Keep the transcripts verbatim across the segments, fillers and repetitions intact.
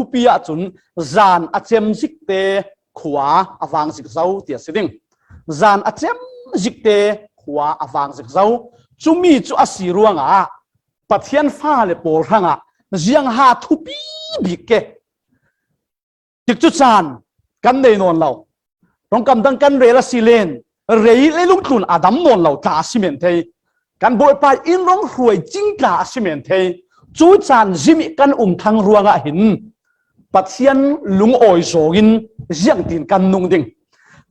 thupi ahcun zan a cem zikte khua a vang zik zo ti a si ding. Zan a cem zikte khua a vang zik zo. Cumi cu a si ruangah Pathian fale pawl hrangah ziangha thupi bik ke. Tikcu caan kan nei nawn lo. Ṭongkam dang kan rel a si len, rei leilung tlun a dam nawn lo tla a si men thei. Kan Bawipa in rong hruai cing tla a si men thei. Cu caan zim ih kan um thlang ruangah hin Pathian lungawi zawngin ziangtin kan nung ding?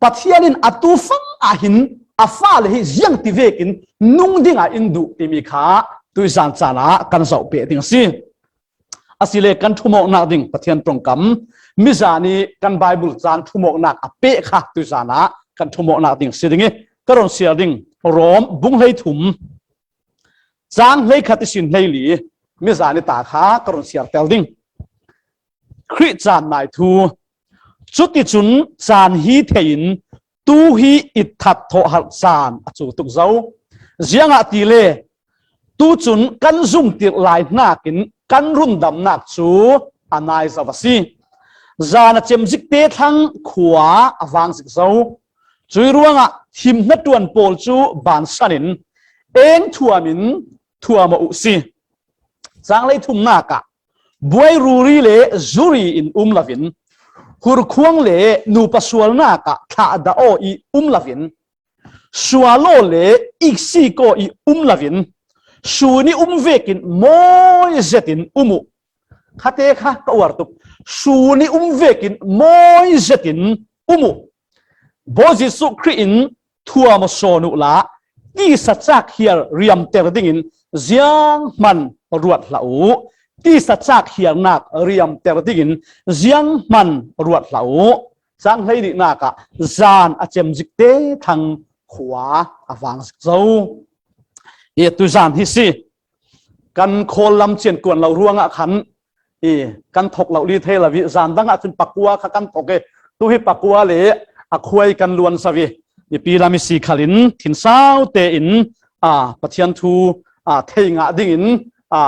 Pathian in atu fang ah hin a fale hi ziangti vekin nung dingah in duh timi kha tuizan caan ah kan zoh peh ding a si. Asile kan ṭhumawknak ding Pathian ṭongkam, mizan ih kan Baibal caan ṭhumawknak a peh kha tuizan ah kan ṭhumawknak ding si ding ih ka run siar ding Rom bung hleithum, cang hleikhat ihsin hleili, mizan ih ta kha ka run siar tel ding. Khrih caan nai thu. Cuticun caan hi thei in tu hi itthat thawhhalh caan a cu tuk zo. Ziangahtile tucun kan zumtirh lai hnakin kan rundamnak cu a nai zo a si. Zan a cem zikte thlang khua a vang zik zo. Cui ruangah thim hnaṭuan pawl cu bansan in eng thuam in thuam aw uh si. Cang hleithumnak ah buai ruri le zuri in um loin, hurkhuang le nupa sualnak ah thlahdah aw ih um loin, sual aw le iksik aw ih um loin, sun ih um vekin mawi zetin um uh. Khate kha ka uar tuk. Sun ih um vekin mawi zetin um uh. Bawi Jesuh Khrih in thuam aw sawn uhla, tisa cak hiar riamter dingin zianghman ruat hlah uh. Tisa cak hiarnak riamter dingin zianghman ruat hlah uh. Cang hleihnihnak ah zan a cem zikte thlang khua a vang zik zo. I tuizan hi si. Kan khawl lam cian kuan lo ruangah khan i kan thok lo li thei lo ih, zan dangah cun pakua kha kan thok i, tu hi pakua le a khuai kan luan so i, i pi lam i si khalin thinsau tein, a, Pathian thu, a, thei ngah dingin, a,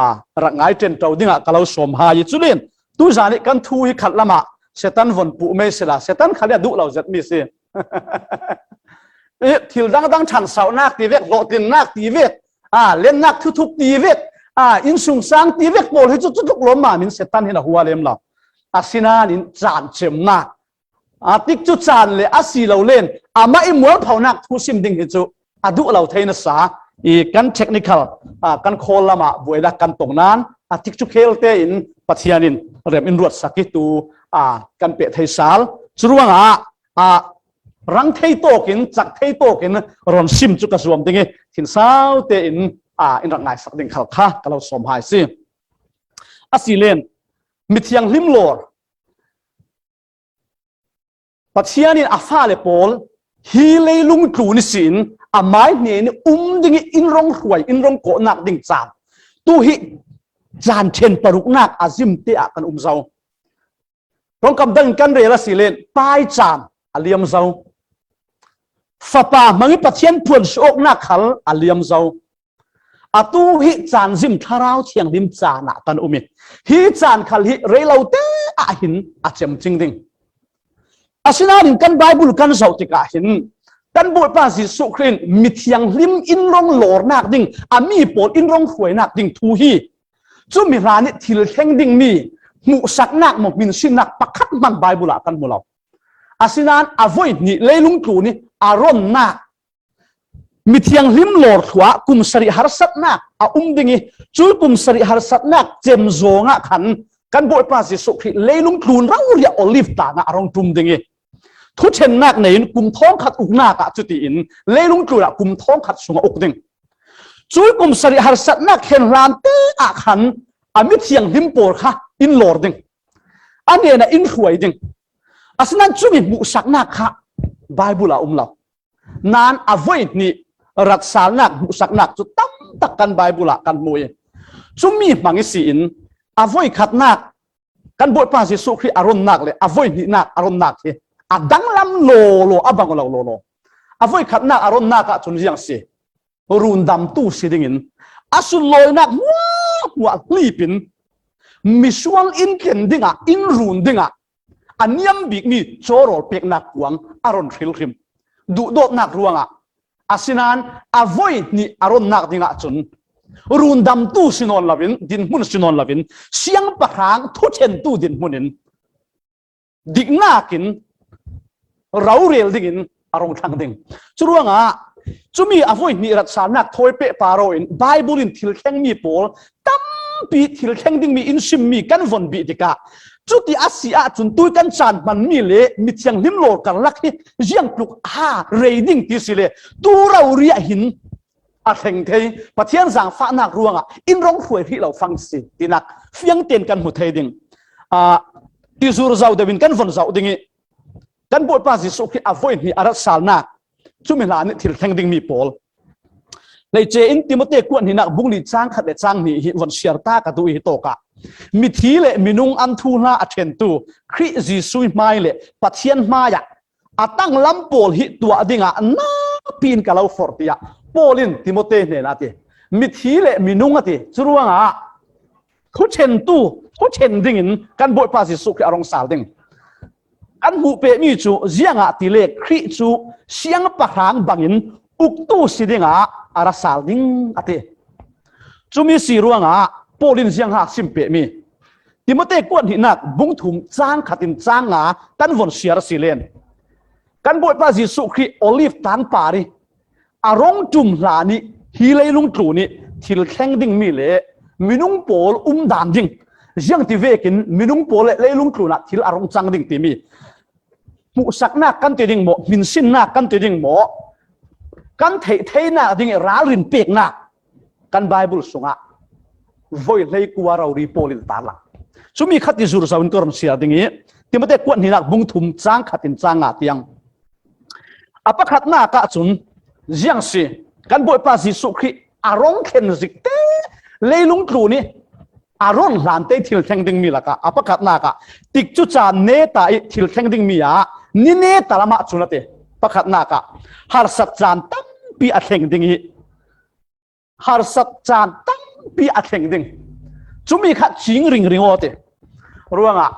rak ngai ṭenṭo dingah ka lo sawm hai i, culen tuzan ih kan thu hi khat lamah Satan von puh mei sila, Satan khal ih a duh lo zet mi si. I thil dangdang ṭhansauhnak ti vek, hlawhtlinnak ti vek, a, lennak thuthuk ti vek, a, innsungsang ti vek pawl hi cu cutluk lawmmam in Satan hin a hua lem lo. Asinain caan cemnak, a, tikcu caan le a si lo len amah i mualphonak thu sim ding hi cu a duh lo thei nasa i kan technical, a, kan khawl lamah buailak kan tong nan a tikcu khel tein Pathian in rem in ruatsak i tu, a, kan peh thei sal. Curuangah, a, rang thei tawkin, cak thei tawkin ron sim cu ka zuam ding i thinsau tein, a, in rak ngaisak ding khal kha ka lo sawm hai si. Asilen mithianghlim lawr Pathian in a fale pawl hi leilung tlun ihsin amai hnen ih um ding ih in rong hruai, in rong kawhnak ding caan tu hi caan ṭhen paruknak a zimte ah kan um zo. Ṭongkam dangin kan rel a si len, pai caan a liam zo. Fapa hmang ih Pathian phuan suh awknak khal a liam zo. Atu hi caan zim Thlarau Thianghlim caan ah kan um i, hi caan khal hi rei lote ah hin a cem cing ding. Asinain kan Baibal kan zoh tikah hin kan Bawipa Jesuh Khrih in mithianghlim in rong lawrnak ding, a mi pawl in rong hruainak ding thu hi cumi hlan ih thil thleng dingmi hmuhsaknak maw hminsinnak pakhat hmanh Baibal ah kan hmu lo. Asinain a voihnih leilung tlun ih a ronnak, mithianghlim lawr thluah kum sarih harsatnak a um ding ih, cui kum sarih harsatnak cem zawngah khan kan Bawipa Jesuh Khrih leilung tlun roriah Olive tlang ah a rong ṭum ding ih, thuṭhennak nei in kum thawngkhat uknak ah cutiin leilung tlun ah kum thawngkhat sung a uk ding. Cui kum sarih harsatnak khen hlante ah khan a mithianghlim pawl kha in lawr ding. A hnenah in hruai ding. Asinain cumi hmuhsaknak kha Baibal ah um lo. Nan a voihnih ratsalnak hmuhsaknak cu tamtak kan Baibal ah kan hmu i, cumi hmang ihsin a voikhatnak kan Bawipa Jesuh Khrih a ronnak le a voihnihnak a ronnak hi a danglam lawlaw, a bang lo lawlaw. A voikhatnak a ronnak ahcun ziang si? Rundamtu si dingin a sunlawinak hmuahhmuah hlipin misual in tlen dingah, in run dingah a niam bikmi chaw rawl peknak kuang a rawn hrilhrim. Duhdawtnak ruangah, asinan a voi hnih a rawnnak dingah cun rundamtu si nawn loin, dinhmun si nawn loin, siangpahrang thuṭhentu dinhmunin diknakin rorel dingin a rung thlang ding. Curuangah cumi a voi hnih ratsalnak thawi pehpar aw in Bible in thil thlengmi pawl tampi, thil thleng dingmi in simmi kan von bih tikah, cuti a si ahcun tui kan caan hmanmi le mithianghlim lawr karlak hi ziang tluk ha rei ding ti si le, tu rori ah hin a thleng thei, Pathian zaangfahnak ruangah in rong hruai hrih lo fang si tinak fiangten kan hmu thei ding. Aa, tizur zo deuhin kan von zoh ding ih, kan Bawipa Jesuh Khrih a voi hnih a ratsalnak, cumi hlan ih thil thleng dingmi pawl. Leice in Timote kuat hnihnak bung li cang khat le cang hnih hi von siar ta ka duh ih, hi tawkah mithi le minung an thuhla a ṭhentu Khrih Jesuh hmai le Pathian hmaiah a tanglam pawl hi tuah dingah napi in ka lo forh, tiah Paul in Timote hnenah a ti. Mithi le minung a ti. Curuangah thuṭhentu, thuṭhen dingin kan Bawipa Jesuh Khrih a rong sal ding. Kan hmuh pehmi cu ziangahtile Khrih cu siangpahrang bangin uktu si dingah a ra sal ding a ti. Cumi si ruangah Paul in ziangha sim pehmi Timote kuat hnihnak bung thum cang khat in cang nga kan von siar a si len. Kan Bawipa Jesuh Khrih Olive tlang par ih a rong ṭum hlan ih hi leilung tlun ih thil thleng dingmi le minung pawl um dan ding, ziangti vekin minung pawl le leilung tlunah thil a rong cang ding timi hmuhsaknak kan ti ding maw, hminsinnak kan ti ding maw, kan theih theinak ding ih ralrin peknak kan Bible sungah voi hleikua rori Paul in tarlang. Cumi kha tizur zo in ka run siar ding ih, Timote kuat hnihnak bung thum cang khat in cang nga tiang. A pakhatnak ahcun ziang si, kan Bawipa Jesuh Khrih a rong thlen zikte leilung tlun ih a ron hlante thil thleng dingmi lakah a pakhatnak ah, tikcu caan neta ih thil thleng dingmi ah ni neta lamah cun a ti. Pakhatnak ah harsat caan tampi a thleng ding ih, harsat caan tampi a thleng ding. Cumi kha cing ringring aw ti. Ruangah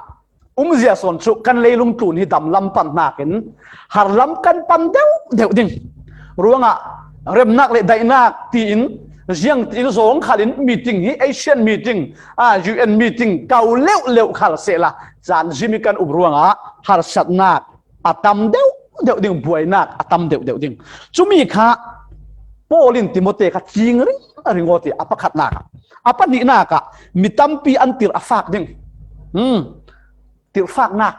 umzia sawn cu kan leilung tlun hi damlam pan hnakin harlam kan pan deuh deuh ding. Ruangah remnak le daihnak tiin ziang tiin zawng khalin meeting hi, Asian meeting, a, U N meeting ko leuh leuh khal sehla caan zimi kan um ruangah harsatnak a tam deuh deuh ding, buainak a tam deuh deuh ding. Cumi kha Paul in Timote kha cing ring ring aw ti a pakhatnak ah. A pahnihnak ah mi tampi an tirh a fak ding. Hmm. Tirhfaknak.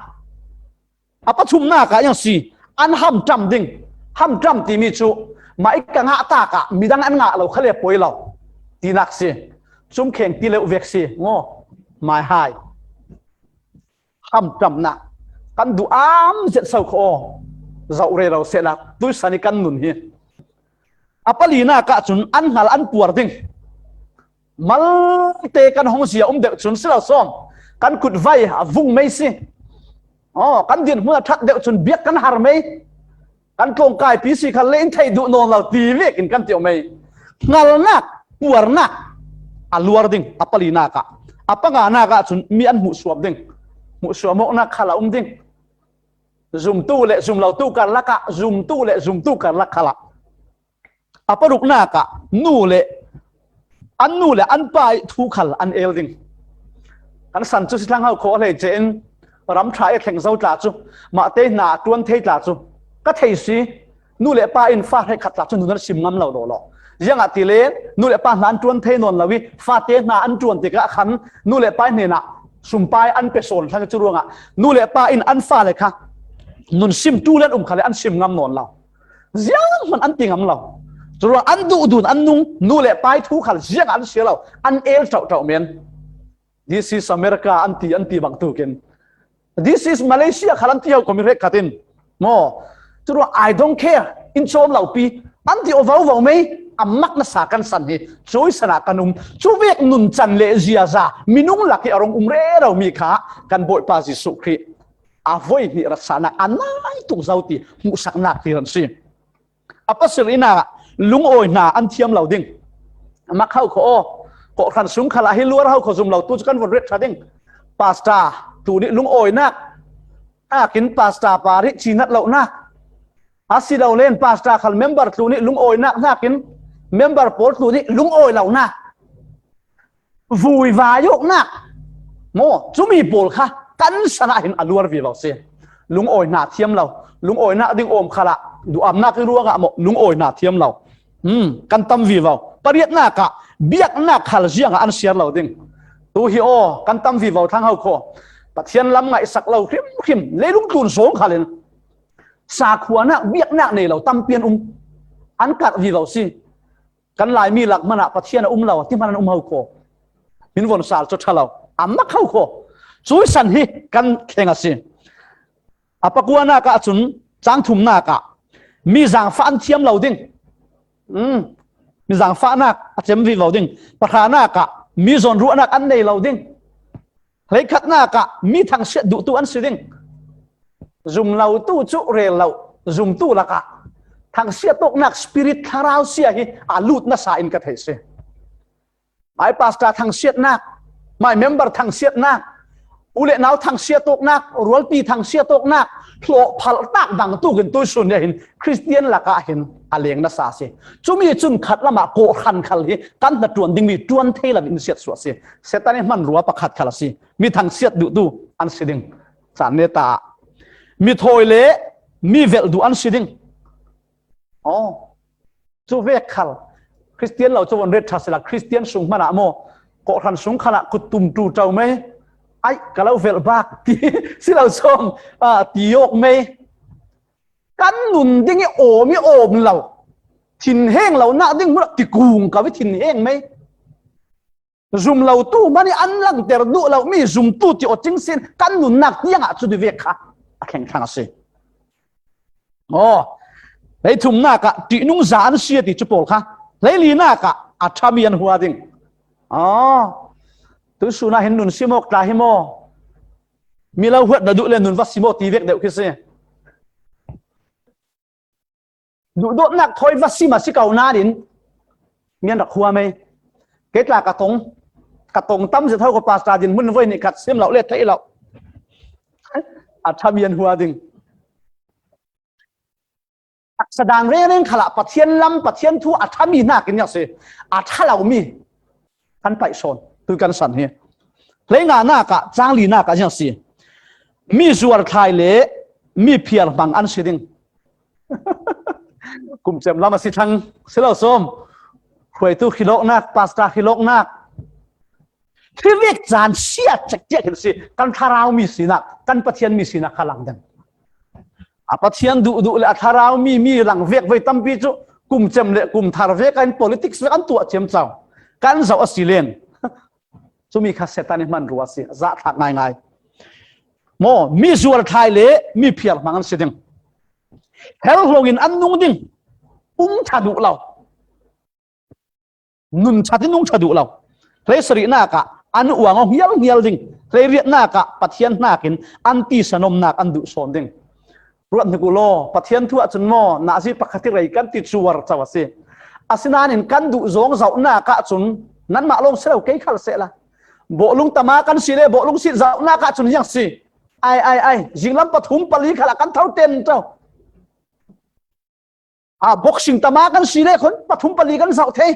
A pathumnak ah ziang si, an hamṭam ding. Hamṭam timi cu mah ih ka ngah tak ah midang an ngah lo kha le poi lo tinak si. Cumkheng ti leuh vek si. Ngaw. Mai hai. Hamṭamnak kan duh am zet so kho aw. Zoh rero sehla tuisan ih kan nun hi. A palinak ahcun an hngal an puar ding. Malte kan hong zia um deuh cun si lo sawm, kan kutvai a vung mei si. Aw, kan dinhmun a ṭhat deuh cun biak kan har mei. Kan tlawngkaipi si khalle in theih duh nawn lo ti vekin kan ti aw mei. Hngalnak, puarnak a luar ding a palinak ah. A panganak ahcun mi an hmuhsuam ding. Hmuhsuam awknak khal a um ding. Zumtu le zumlotu karlak ah, zumtu le zumtu karlak khal ah. A paruknak ah nu le an nu le an pa ih thu khal an el ding. Kan san cu si thlang hau kho a hleice in ram ṭha ih thleng zo tla cu, mahte hna a ṭuan thei tla cu ka thei si. Nu le pa in fa hrekkhat tla cu nun an sim ngam lo law law. Ziangahtile nu le pa hna an ṭuan thei nawn lo ih fate hna an ṭuan tikah khan nu le pa hnenah sumpai an pe sawn thlang cu ruangah nu le pa in an fale kha nun sim ṭul an um khale an sim ngam nawn lo. Zianghman an ti ngam lo. Curuang an duhdun an nung, nu le pai thu khal ziang an si lo, an el ṭauh ṭauh men. This is America an ti, an ti bang tukin. This is Malaysia khal an ti ho kho mi hrekkhat in. Maw. Curuang I don't care, in cawm lo pi, an ti aw vovo mei, a mak nasa kan san hi, cuisan ah kan um. Cuvek nuncan le ziaza, minung lak ih a rong um rero mi kha kan Bawipa Jesuh Khrih a voi hnih ratsanak a nai tuk zo ti hmuhsaknak ti an si. A pasarihnak ah lungawi hna an thiam lo ding. Mak hau kho aw, Kawhhran sung khalah hi luar hau khaw zum lo tu cu kan von ret ṭha ding. Pastor tuni lungawinak nakin pastor pari cinat lonak, a si lo len pastor khal member tuni lungawinak nakin member pawl tuni lungawi lonak, vui vai awknak maw, cumi pawl kha kan san ah hin a luar vivo si. Lungawi hna thiam lo, lungawinak ding awm khalah duhamnak i ruangah maw, lungawi hna thiam lo. Hmm, kan tam vivo. Pariatnak ah biaknak khal ziangah an siar lo ding. Tu hi aw, kan tam vivo thlang ho khaw. Pathian lam ngaihsak lo hrimhrim, leilung tlun zawng khalin sakhuanak biaknak nei lo tampi an um. An karh vivo si. Kan Laimi lak hmanah Pathian a um lo ti hman an um ho khaw. Min von sal cu ṭha lo, a mak ho khaw. Cui san hi kan thleng a si. A pakuanak ah cun, cang thumnak ah mi zaangfah an thiam lo ding. Um, mi zaangfahnak a cem vivo ding. Pahranak ah mi zawnruahnak an nei lo ding. Hleikhatnak ah mi thangsiat duhtu an si ding. Zum lotu cu rel lo, zumtu lakah thangsiat awknak spirit thlarau sia hi a lut nasa in ka theih si. Mai pastor thangsiatnak, mai member thangsiatnak, u le nau thangsiat awknak, rualpi thangsiat awknak, hlawh phalh tak bang tukin tuisun nih hin Khristian lakah hin a leng nasa si. Cumi cun khat lamah kawhhran khal hi kan hnaṭuan dingmi ṭuan thei lo in siatsuah si. Satan i hmanrua pakhat khal a si. Mi thangsiat duhtu an si ding. Caan neta ah mi thawi le mi velh duh an si ding. Aw, cu vek khal Khristian lo cu von ret ṭha sila, Khristian sung hmanah maw, kawhhran sung khalah kut tum ṭu ṭo mei, ai, ka lo velh bak ti si lo sawm, ah, ti awk mei. Kan nun ding i awm i awm lo, thinheng lonak ding hmunah tikung ko i thinheng mei. Zum lotu hmanh i an langter duh lomi zumtu ti aw cing sin kan nunnak tiangah cu ti vek kha a thleng thlang a si. Aw, hleithumnak ah ṭihnung za an si a ti cu pawl kha hleilinak ah a ṭhami an hua ding. Aw, tuihsun ah hin nun sim awk tla hi maw? Mi lo huat na duh le nun va sim aw ti vek deuh khi si. Duhdawtnak thawi va sim a si ko nain mi an rak hua mei. Kei tla ka tong, ka tong tam zet ho ko pastor din hmun voi nih khat sim lo le theih lo. A ṭhami an hua ding. Taksa dan rengreng khalah Pathian lam, Pathian thu a ṭhami hnakin a si. A ṭha lomi kan paih sawn, tui kan san hi. Hleinganak ah, cang linak ah ziang si. Mi zuar thlai le mi phiar hmang an si ding. Kum cem lam a si thlang si lo sawm. Hruaitu khilawknak, pastor khilawknak. Hi vek caan siat cekciak hin si, kan thlarau mi sinak, kan Pathian mi sinak kha lang deng. A Pathian duhduh le a thlarau mi, mi lang vek voi tampi cu kum cem le kum thar vek ah politics vek an tuah ciamco. Kan zoh a si len. Cumi kha Satan i hmanrua a si, zahthlak ngaingai. Maw, mi zuar thlai le mi phiar hmang an si ding. Hel hlawngin an nung ding. Um ṭha duh lo. Nun ṭhat in nung ṭha duh lo. Hleisarihnak ah an uang aw hngialhngial ding. Hleiriatnak ah Pathian hnakin an tisanawmnak an duh sawn ding. Ruat hnik u law, Pathian thu ah cun maw, nazi pakhat hi rei kan ti cuar co a si. Asinain kan duh zawng zohnak ah cun nanmah lawng si lo, kei khal sehla. Bawhlung tama kan si le bawhlung sit zohnak ah cun ziang si. Ai, ai, ai, zinglam pathum pali khalah kan tho ten co. A, boxing tama kan si le khun pathum pali kan zoh thei.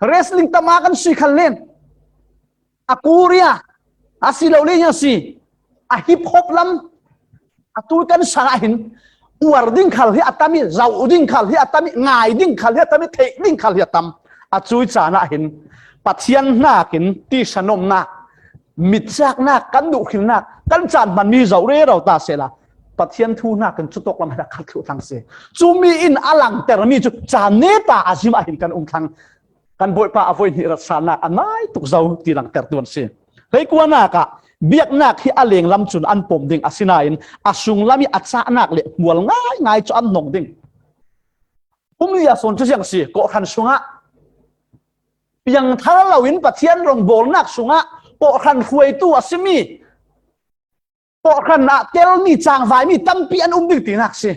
Wrestling tama kan si khal len. A Korea, a si lo le ziang si. A hip hop lam, a tul kan sang ah hin uar ding khal hi a tam i, zoh ding khal hi a tam i, ngai ding khal hi a tam i, theih ding khal hi a tam. A cui caan ah hin Pathian hnakin tisanawmnak, mitcaknak, kan duhkhilnak, kan caan hmanmi zoh rero ta sehla Pathian thu hnakin cutawk lam hi a khat thluh thlang si. Cumi in a langtermi cu caan neta a zim ah hin kan um thlang. Kan Bawipa a voi hnih ratsalnak a nai tuk zo ti langter tuan si. Hleikuanak ah biaknak hi a lenglam cun an pom ding, asinain a sunglam i a cahnak le hmual ngaingai cu an hnong ding. Kum li a sawn cu ziang si, kawhhran sungah piangthar loin Pathian rawngbawlnak sungah kawhhran hruaitu a simi kawhhran ah telmi, cangvaimi tampi an um ding tinak si.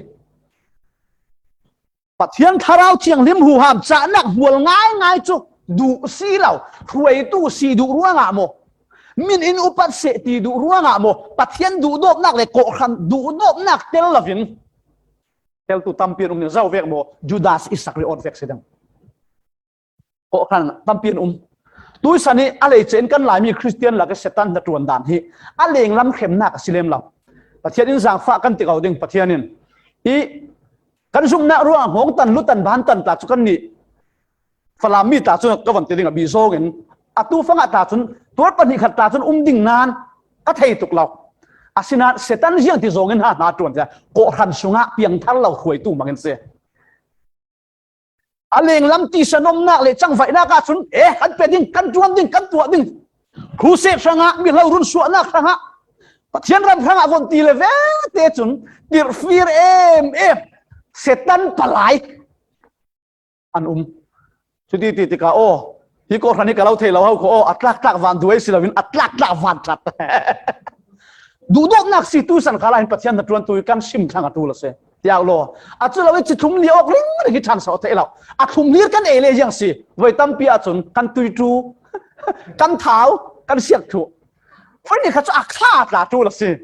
Pathian Thlarau Thianghlim huham cahnak hmual ngaingai cu duh si lo, hruaitu si duh ruangah maw, min in upat seh ti duh ruangah maw, Pathian duhdawtnak le kawhhran duhdawtnak tel loin teltu tampi an um ding. Zo vek maw, Judas Iskariot vek si ding. Kawhhran tampi an um. Tuisan hi a leice in kan Laimi Khristian lak i Satan hnaṭuan dan hi a lenglam hremnak a si lem lo. Pathian in zangfah kan ti ko ding. Pathian in hi kan zumhnak ruangah hngawngtan, lutan, bantan tla cu kan nih. Falam mi tla cu ka van ti ding a bih zawngin, atu fangah tla cun tuar pahnih khat tla cun um ding nan ka thei tuk lo. Asinain Satan ziang ti zawngin ha hna ṭuan tiah kawhhran sungah piangthar lo hruaitu hmangin si. A lenglam tisa nomnak le cangvaihnak ahcun, eh, kan pe ding, kan ṭuan ding, kan tuah ding. Crusade hrangah, mihlo run suahnak hrangah, Pathian ram hrangah von ti le vete cun tirhfir em em, Satan palai an um. Cuti ti tikah, aw, hi kawhhran hi ka lo thei lo ho kho, aw, a tlaktlak van duai si loin a tlaktlak van ṭhat. Duhdawtnak si tuisan khalah hin Pathian hnaṭuantu kan sim thlang a ṭul a si. Tiah law, a cu lo i ci thlum li awk ringring hi ṭhan so theih lo. A thlum lir kan ei le ziang si. Voi tampi ahcun kan tuiṭu, kan thau, kan siak thuh. Voi ni kha cu a kha tla ṭul a si.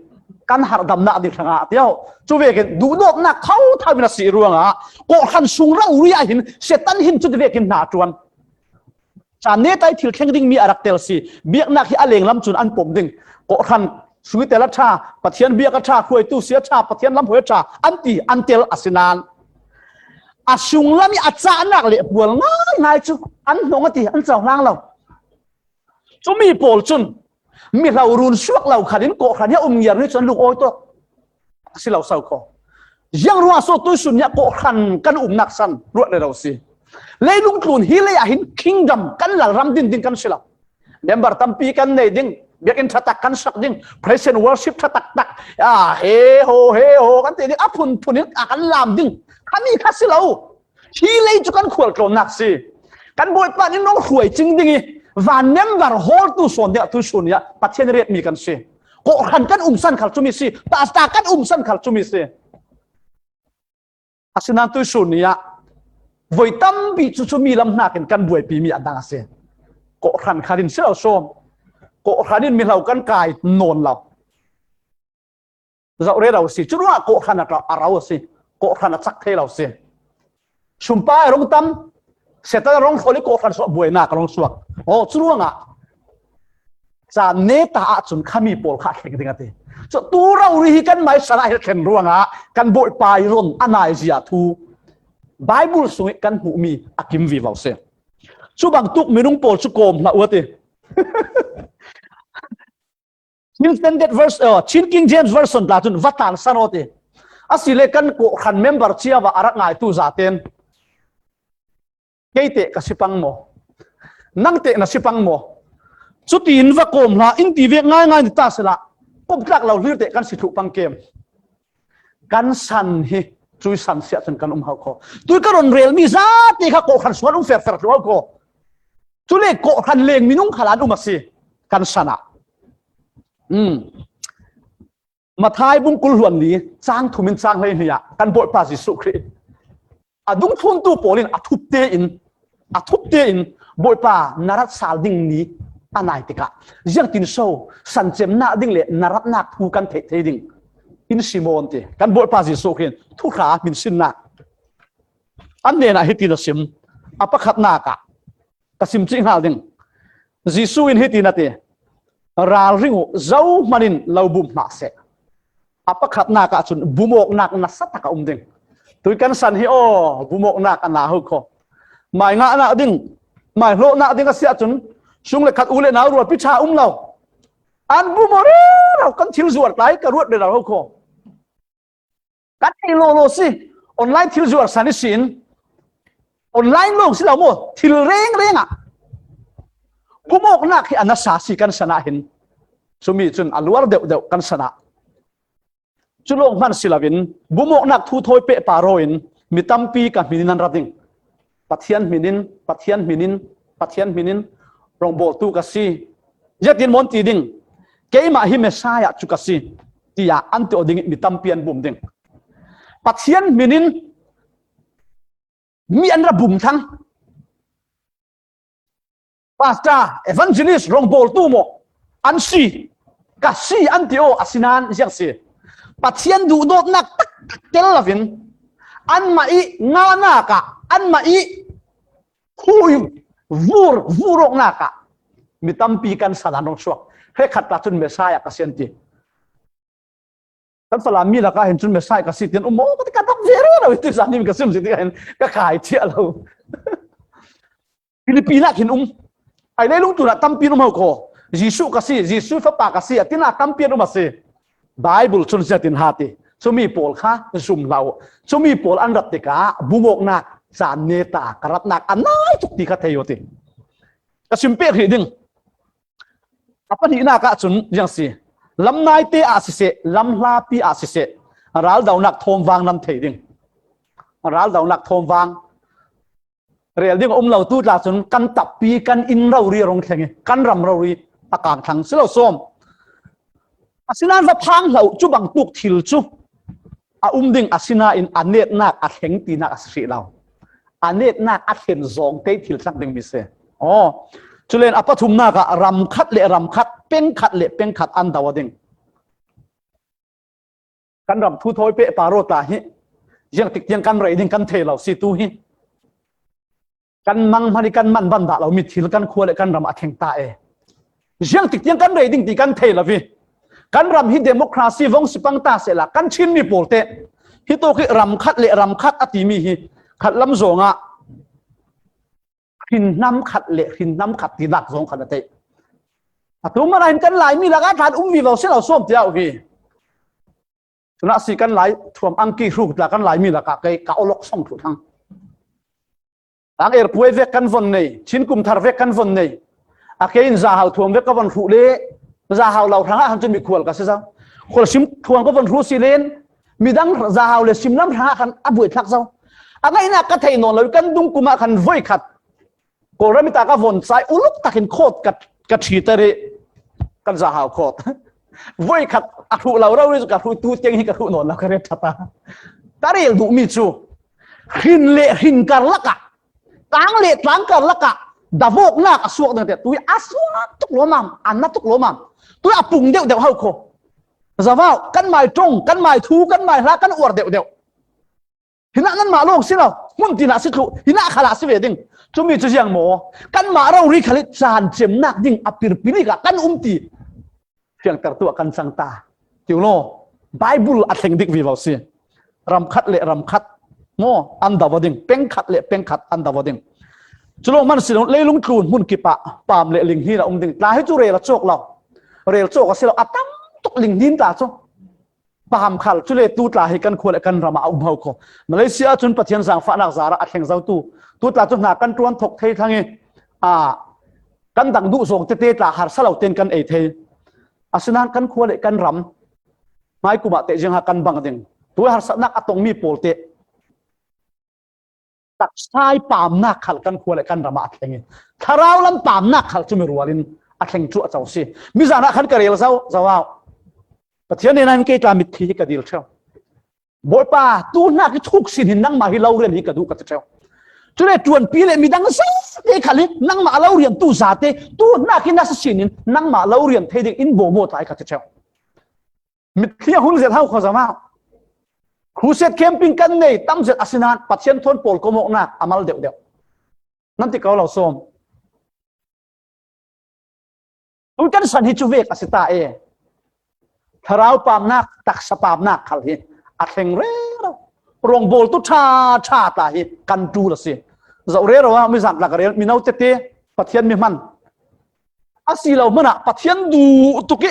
Kan harhdamnak ding hrangah tiah. Cu vekin duhdawtnak thotho in a si ruangah kawhhran sung rori ah hin Satan hin cuti vekin hna ṭuan. Caan neta i thil thleng dingmi a rak tel si. Biaknak hi a lenglam cun an pom ding. Kawhhran sui tel a ṭha, Pathian biak a ṭha, hruaitu si a ṭha, Pathian lam hoi a ṭha, an ti, an tel a si nain a sunglam i a cahnak le pual ngaingai cu an hnong a ti, an cohlang lo. Cumi pawl cun mihlo run suak lo khan in kawhhran hi a um ngiar ni cun lungawi tawk a si lo so kho. Ziang ruangah so tuisun ni ah kawhhran kan umnak san ruat rero si. Leilung tlun hi lei ah hin kingdom kan lalram din ding kan si lo. Member tampi kan nei ding, biakinn ṭha tak kan sak ding, praise and worship ṭha tak tak, ah, he ho, he ho kan ti ding, a phunphun in a kan lam ding. Khami kha si lo. Hi lei cu kan khualtlawnnak si. Kan Bawipa nih nong hruai cing ding i, van member hawltu sawn dingah tuisun i ah Pathian retmi kan si. Kawhhran kan umsan khal cumi si. Pastor kan umsan khal cumi si. Asinain tuisun i ah voi tampi cu cumi lam hnakin kan buaipimi a dang a si. Kawhhran khan in si lo sawm. Kawhhran in mihlo kan kai nawn lo. Zoh rero si. Cu ruangah kawhhran a ro, a ro a si. Kawhhran a cak thei lo si. Sumpai a rung tam, Satan a rung hrawl i kawhhran sungah buainak a rung suak. Aw, cu ruangah caan neta ahcun khami pawl kha a thleng ding a ti. Cu tu rori hi kan mai san ah hin a thlen ruangah kan Bawipa i ron a naizia thu Baibal sung i kan hmuhmi a kim vivo si. Cu bangtuk minung pawl cu kawm hlah u a ti. Chin Standard Version, uh, Chin King James Version tla cun va tlansan aw ti. Asile kan kawhhran member cia va a rak ngaitu zaten kei teh ka si pang maw? Nang teh na si pang maw? Cutiin va kawm hlah, in ti vek ngaingai ni ta sehla, kumtlak lo hlir teh kan si thluh pang kem. Kan san hi cui san siah cun kan um hau kho. Tui ka ron relmi zate kha kawhhran sual um ferfer thluh hau kho. Cule kawhhran leng minung khal an um a si kan san ah. Um. Matthai bung kul hluan li cang thum in cang hleihnih ah kan Bawipa Jesuh Khrih a dungthluntu pawl in a thup tein, a thup tein Bawipa na rat sal ding ni a nai tikah ziangtin so san cemnak ding le na ratnak thu kan theih thei ding in Simon ti kan Bawipa Jesuh Khrih in thuhra hminsinnak an hnenah hitin a sim. A pakhatnak ah ka sim cih hngal ding. Jesuh in hitin a ti, ralring uh, zohman in lo bum hna seh. A pakhatnak ahcun bumawknak nasa tak a um ding. Tui kan san hi aw, bumawknak a na ho kho. Mai ngahnak ding, mai hlawhnak ding a si ahcun sung le khat u le nau rualpi ṭha um lo. An bumawk rero kan thil zuar tlai ka ruat rero ho kho. Kan thei lawlaw si. Online thil zuar san ihsin online lawng si lo maw? Thil rengreng ah bumawknak hi a nasa si kan san ah hin. Cumi cun a luar deuhdeuh kan san ah. Cu lawng hman si loin bumawknak thu thawi pehpar aw in mi tampi ka hmin in an ra ding. Pathian hmin in, Pathian hmin in, Pathian hmin in rongbawltu ka si. Ziatin maw an ti ding? Keimah hi Messiah cu ka si, tiah an ti aw ding i mi tampi an bum ding. Pathian hmin in mi an ra bum thlang. Pastor, evangelist, rawngbawltu maw? An si. Ka si an ti aw, asinan ziak si. Pathian duhdawtnak taktak tel lovin, anmah ih ngalnak ah, anmah ih hui vur, vur awknak ah mi tampi kan san an rong suak. Hrekkhat tla cun Messiah ka si an ti. Kan Falam mi lakah hin cun Messiah ka si tian um maw? Ka ti ka dap ve rero, tu zan nih ka sim si ti ka hin ka kai thiah lo. Philippines ah khin um. Ai leilung tunah tampi an um ho kho. Jesuh ka si, Jesuh fapa ka si, a tinah tampi an um a si. Bible cun ziatin ha ti. Cumi pawl kha zum hlah uh. Cumi pawl an rat tikah bungawknak caan neta ka ratnak a nai tuk ti kha thei uh ti. Ka sim pek hrih ding. A pahnihnak ah cun ziang si. Lam naite ah siseh, lam hlapi ah siseh, raldonak thawmvang nan thei ding. Raldonak thawmvang. Rel ding a um lo tu tla cun kan tappi, kan inn rori a rong thleng i, kan ram rori a kang thlang si lo sawm. Asinan va phang hlah uh, cu bangtuk thil cu a um ding, asinain a netnak a thleng tinak a si hrih lo. A netnak a thlen zawng te thil tlak ding mi si. Aw, culen a pathumnak ah ram khat le ram khat, peng khat le peng khat an do a ding. Kan ram thu thawi peh paro ta hi. Ziang tik tiang kan rei ding kan thei lo si tu hi. Kan mang hmanh i kan man ban dah lo mi thil kan khua le kan ram a thleng ta e. Ziang tik tiang kan rei ding ti kan thei lo hi. Kan ram hi democracy vong si pang ta sehla kan Chin mi pawl te hi tawk hi ram khat le ram khat a timi hi khat lam zawng ah hrin hnam khat le hrin hnam khat ti dak zawng khat a tei. A tu mana hin kan Laimi lakah tlan um vivo si lo sawm tiah uh hi. Tunah si kan Lai thuam angki hruk tla kan Laimi lakah kei ka awlok song thu thang. Tang er puai vek kan von nei, Chin kum thar vek kan von nei. A kei in zahau thuam vek ka von hruh le zahau lo hrangah han cun mikhual ka si zo. Khual sim thuam ka von hruh si len midang zahau le sim lam hrangah khan a buai thlak zo. A ngaihnak ka thei nawn lo i kan dungkum ah khan voi khat Kawlram i ta ka von cai uluk takin khawt ka, ka ṭhi ta rih. Kan zahau khawt. Voi khat a hruh lo rori cu ka hruh tu tiang hi ka hruh nawn lo ka ret ṭha ta. Ka rel duhmi cu hrin le hrin karlak ah, tlang le tlang karlak ah davawknak a suak ding te tu hi a suak tuk lawmam, a na tuk lawmam. Tu hi a pung deuh deuh hau kho. Zavau, kan mai ṭong, kan mai thu, kan mai hla, kan uar deuh deuh. Hinah nanmah lawng si lo, hmun tinah si thluh, hinah khalah si ve ding. Cumi cu ziang maw? Kanmah rori khal i caan cemnak ding a pirpi lik ah kan um ti fiangtertu ah kan cang ta. Ti u law, Baibal a thleng dik vivo si. Ram khat le ram khat maw an do ding, peng khat le peng khat an do ding. Cu lawng man si lo, leilung tlun hmun kip ah pam le ling hnin a um ding. Tla hi cu rel a cawk lo. Rel cawk a si lo, a tam tuk ling hnin tla cu. Paham khal, cule tu tla hi kan khua le kan ram ah a um ho kho. Malaysia ah cun Pathian zaangfahnak zar ah a thleng zo tu, tu tla cu hna kan ṭuan thok thei thlang i, aa, kan dang duh zawng tete tla harsa lo tein kan ei thei. Asinain kan khua le kan ram hmai kum ah teh ziang ha kan bang ding. Tu harsanak a tongmi pawl teh taksa i pamnak khal kan khua le kan ram ah a thleng i, thlarau lam pamnak khal cu mi rual in a thleng cu a co si. Mizan ah khan ka rel zo, zo au. Pathian hnenah hin kei tla mitthli hi ka dil ṭheu. Bawipa, tu hnak i thuk sin hin nangmah hi lo rian hi ka duh ka ti ṭheu. Cule ṭuanpi le midang zate khal hi nangmah lo rian tu zate, tu hnak hi nasa sin in nangmah lo rian thei ding in bawmawt lai ka ti ṭheu. Mitthli a hun zet hau kho zama. Crusade camping kan nei tam zet asinain Pathian thawn pawl komawknak a mal deuh deuh. Nan ti ko lo sawm. Tun kan san hi cu vek a si ta e. Thlarau pamnak, taksa pamnak khal hi a thleng rero. Rawngbawl tu ṭha ṭha tla hi kan ṭul a si. Zoh rero ah mizan tlak a rel, mino tete, Pathian mi hman. A si lo hmanah Pathian duh tuk i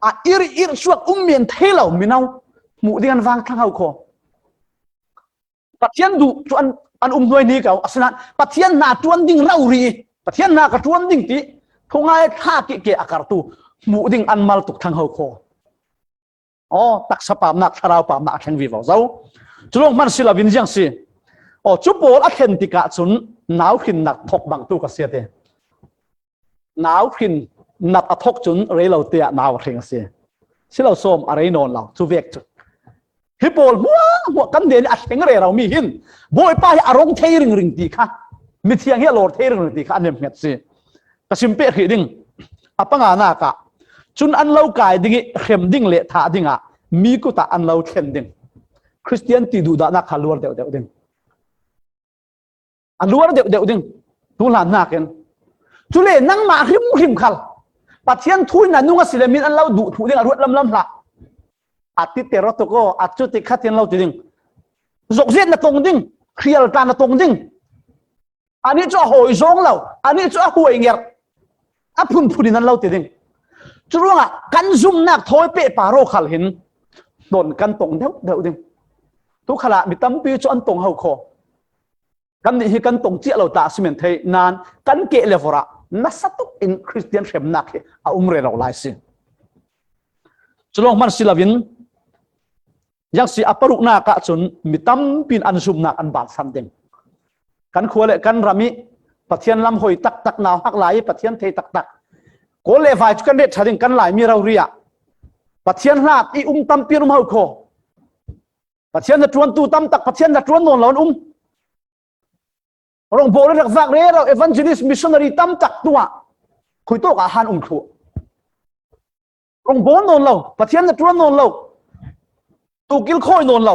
a ir ir suak um men thei lo mino hmuh ding an vang thlang ho kho. Pathian duh cu an, an um hnuai ni ko, asinain Pathian hna ṭuan ding rori, Pathian hna ka ṭuan ding ti thungai thla kih ke a kartu hmuh ding an mal tuk thlang ho kho. Aw, taksa pamnak, thlarau pamnak a thleng vivo zo. Cu lawng hman si lo in ziang si. Aw, cu pawl a thlen tikah cun nau hrinnak thok bang tu ka si a ti. Nau hrin nat a thok cun rei lo te ah nau a hreng a si. Si lo sawm a rei nawn lo, cu vek cu. Hi pawl hmuahhmuah kan den i a thleng rero mi hin Bawipa hi a rong thei ringring ti kha, mithiang hi a lawr thei ringring ti kha a nemhnget si. Ka sim peh hrih ding. A panganak ah, cun an lo kai ding i hrem ding le thah dingah mi kutah an lo thlen ding. Khristian ti duhdahnak kha luar deuhdeuh ding. A luar deuhdeuh ding. Tu hlan hnakin. Cule nangmah hrimhrim khal Pathian thu in a nung a si le min an lo duh thluh ding a ruat lamlam hlah. A ti ter tuk aw, a cu ti khat in lo ti ding. Zokziat na tong ding, hrial tla na tong ding. Anih cu a hawi zawng lo, anih cu a huai ngerh, a phunphun in an lo ti ding. Curuangah kan zumhnak thawi pehpar aw khal hin ton kan tong deuhdeuh ding. Tu khalah mi tampi cu an tong ho kho. Kannih hi kan tong ciah lo ta a si men thei nain kan keh le vorh ah nasa tuk in Khristian hremnak hi a um rero lai si. Cu lawng hmanh si loin, ziang si a paruknak ah cun mi tampi in an zumhnak an bansan ding. Kan khua le kan ram i Pathian lam hoi taktak, nauhak lai i Pathian thei taktak, Kawl le vai cu kan ret ṭha ding, kan Laimi rori ah Pathian hlat i um tampi an um ho kho. Pathian hnaṭuantu tam tak Pathian hnaṭuan nawn lo an um. Rawngbawl in rak vak rero, evangelist, missionary tam tak tungah khuitawk ah han um thluh. Rawngbawl nawn lo, Pathian hnaṭuan nawn lo, tukil khawi nawn lo,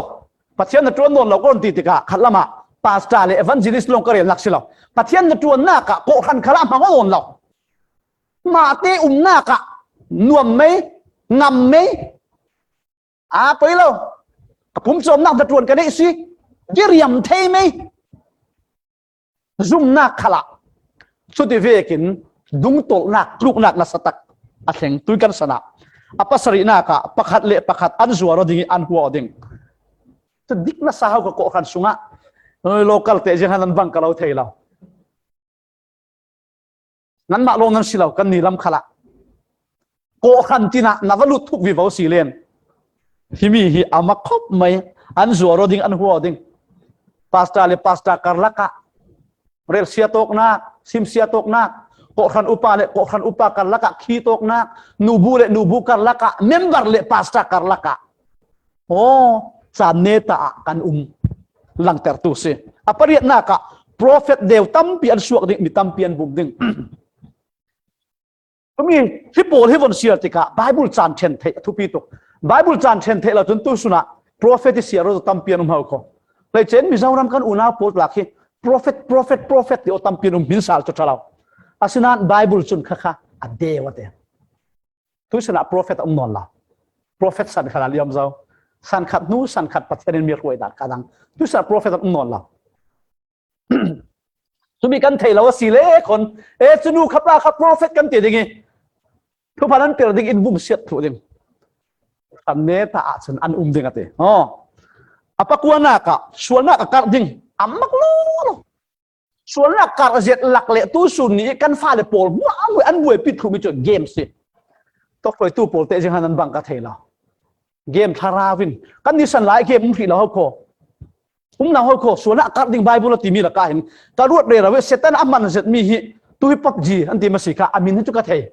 Pathian hnaṭuan nawn lo ka rawn ti tikah khat lamah pastor le evangelist lawng ka relnak si lo. Pathian hnaṭuannak ah kawhhran khalah hmang aw nawn lo. Mahte umnak ah nuam mei, ngam mei, aa poi lo. Ka pumcawmnak hnaṭuan ka neih si, diriam thei mei. Zumhnak khalah cuti vekin dungtolhnak, tluknak nasa tak a thleng tui kan san ah. A pasarihnak ah pakhat le pakhat an zuar aw ding i an hua aw ding. Cu dik nasa ho ka kawhhran sungah, local te zianghan an bang ka lo thei lo. Nanmah lawng nan si lo, kan ni lam khalah. Kawhhran tinah na va lut thuk vivo si len. Himi hi a mak khop mai, an zuar aw ding, an hua aw ding. Pastor le pastor karlak ah relsia tawknak, simsia tawknak, kawhhran upa le kawhhran upa karlak ah khi tawknak, nubu le nubu karlak ah member le pastor karlak ah. Aw, caan neta ah kan um langtertu si. A pariatnak ah prophet deu tampi an suak ding, mi tampi an bum ding. Tumi hi pawl hi von siar tikah Bible caan ṭhen theih a thupi tuk. Bible caan ṭhen theih lo cun tusun ah prophet i siar aw tampi an um ho kho. Hleice in Mizoram kan unau pawl lak hi prophet, prophet, prophet ti aw tampi an um, hmin sal cu ṭha lo. Asinain Bible cun khakha a deu a ti. Tuisan ah prophet a um nawn lo. Prophet san khan a liam zo. San khat hnu, san khat Pathian in mi hruai dan kha dang. Tuisan ah prophet a um nawn lo. Cumi kan thei lo a si le khon, e, cu nu kha pa kha prophet kan ti ding i, thupha nan per ding in bum siat thluh ding. Kan neta ah cun an um ding a ti. Aw. A pakuanak ah sualnak a karh ding a mak lo lo. Sualnak karh zet lak le tusun ni kan fale pawl hmuahhmuah an buaipi thluhmi cu game si. Tawkhruaitu pawl te zinghan an bang ka thei lo. Game thlarau in kan nisan lai game um hrih lo ho kho. Um lo ho kho, sualnak karh ding Bible a timi lakah hin ka ruat rero i Satan a man zetmi hi tu hi PUBG an ti masi kha a min hi cu ka thei.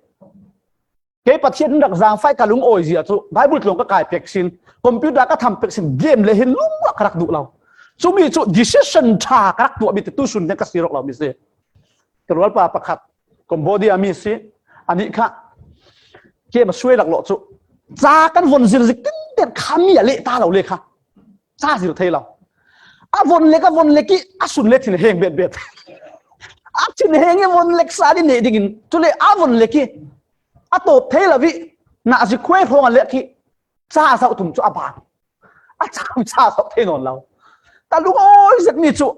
Kei Pathian in rak zaangfai ka lungawi zia cu Bible tlawng ka kai pek sin, computer ka tham pek sin, game le hin lungah ka rak duh lo. Cumi cu decision ṭha ka rak tuahmi te tusun tiang ka si rawk lo mi si. Ka rualpa pakhat Cambodia mi si, anih kha game a suai laklawh cu ca kan von zirzik tinten kha mi a leh ta lo le kha. Ca zir thei lo. A von lek, a von lek i a sun le thin heng betbet. A thin heng i von lek sa ni neih dingin, cule a von lek i a tawp thei lo i na zi khuai hrawng a lek i ca zauh tum cu a ban. A ca, ca zauh thei nawn lo. Ka lungawi zetmi cu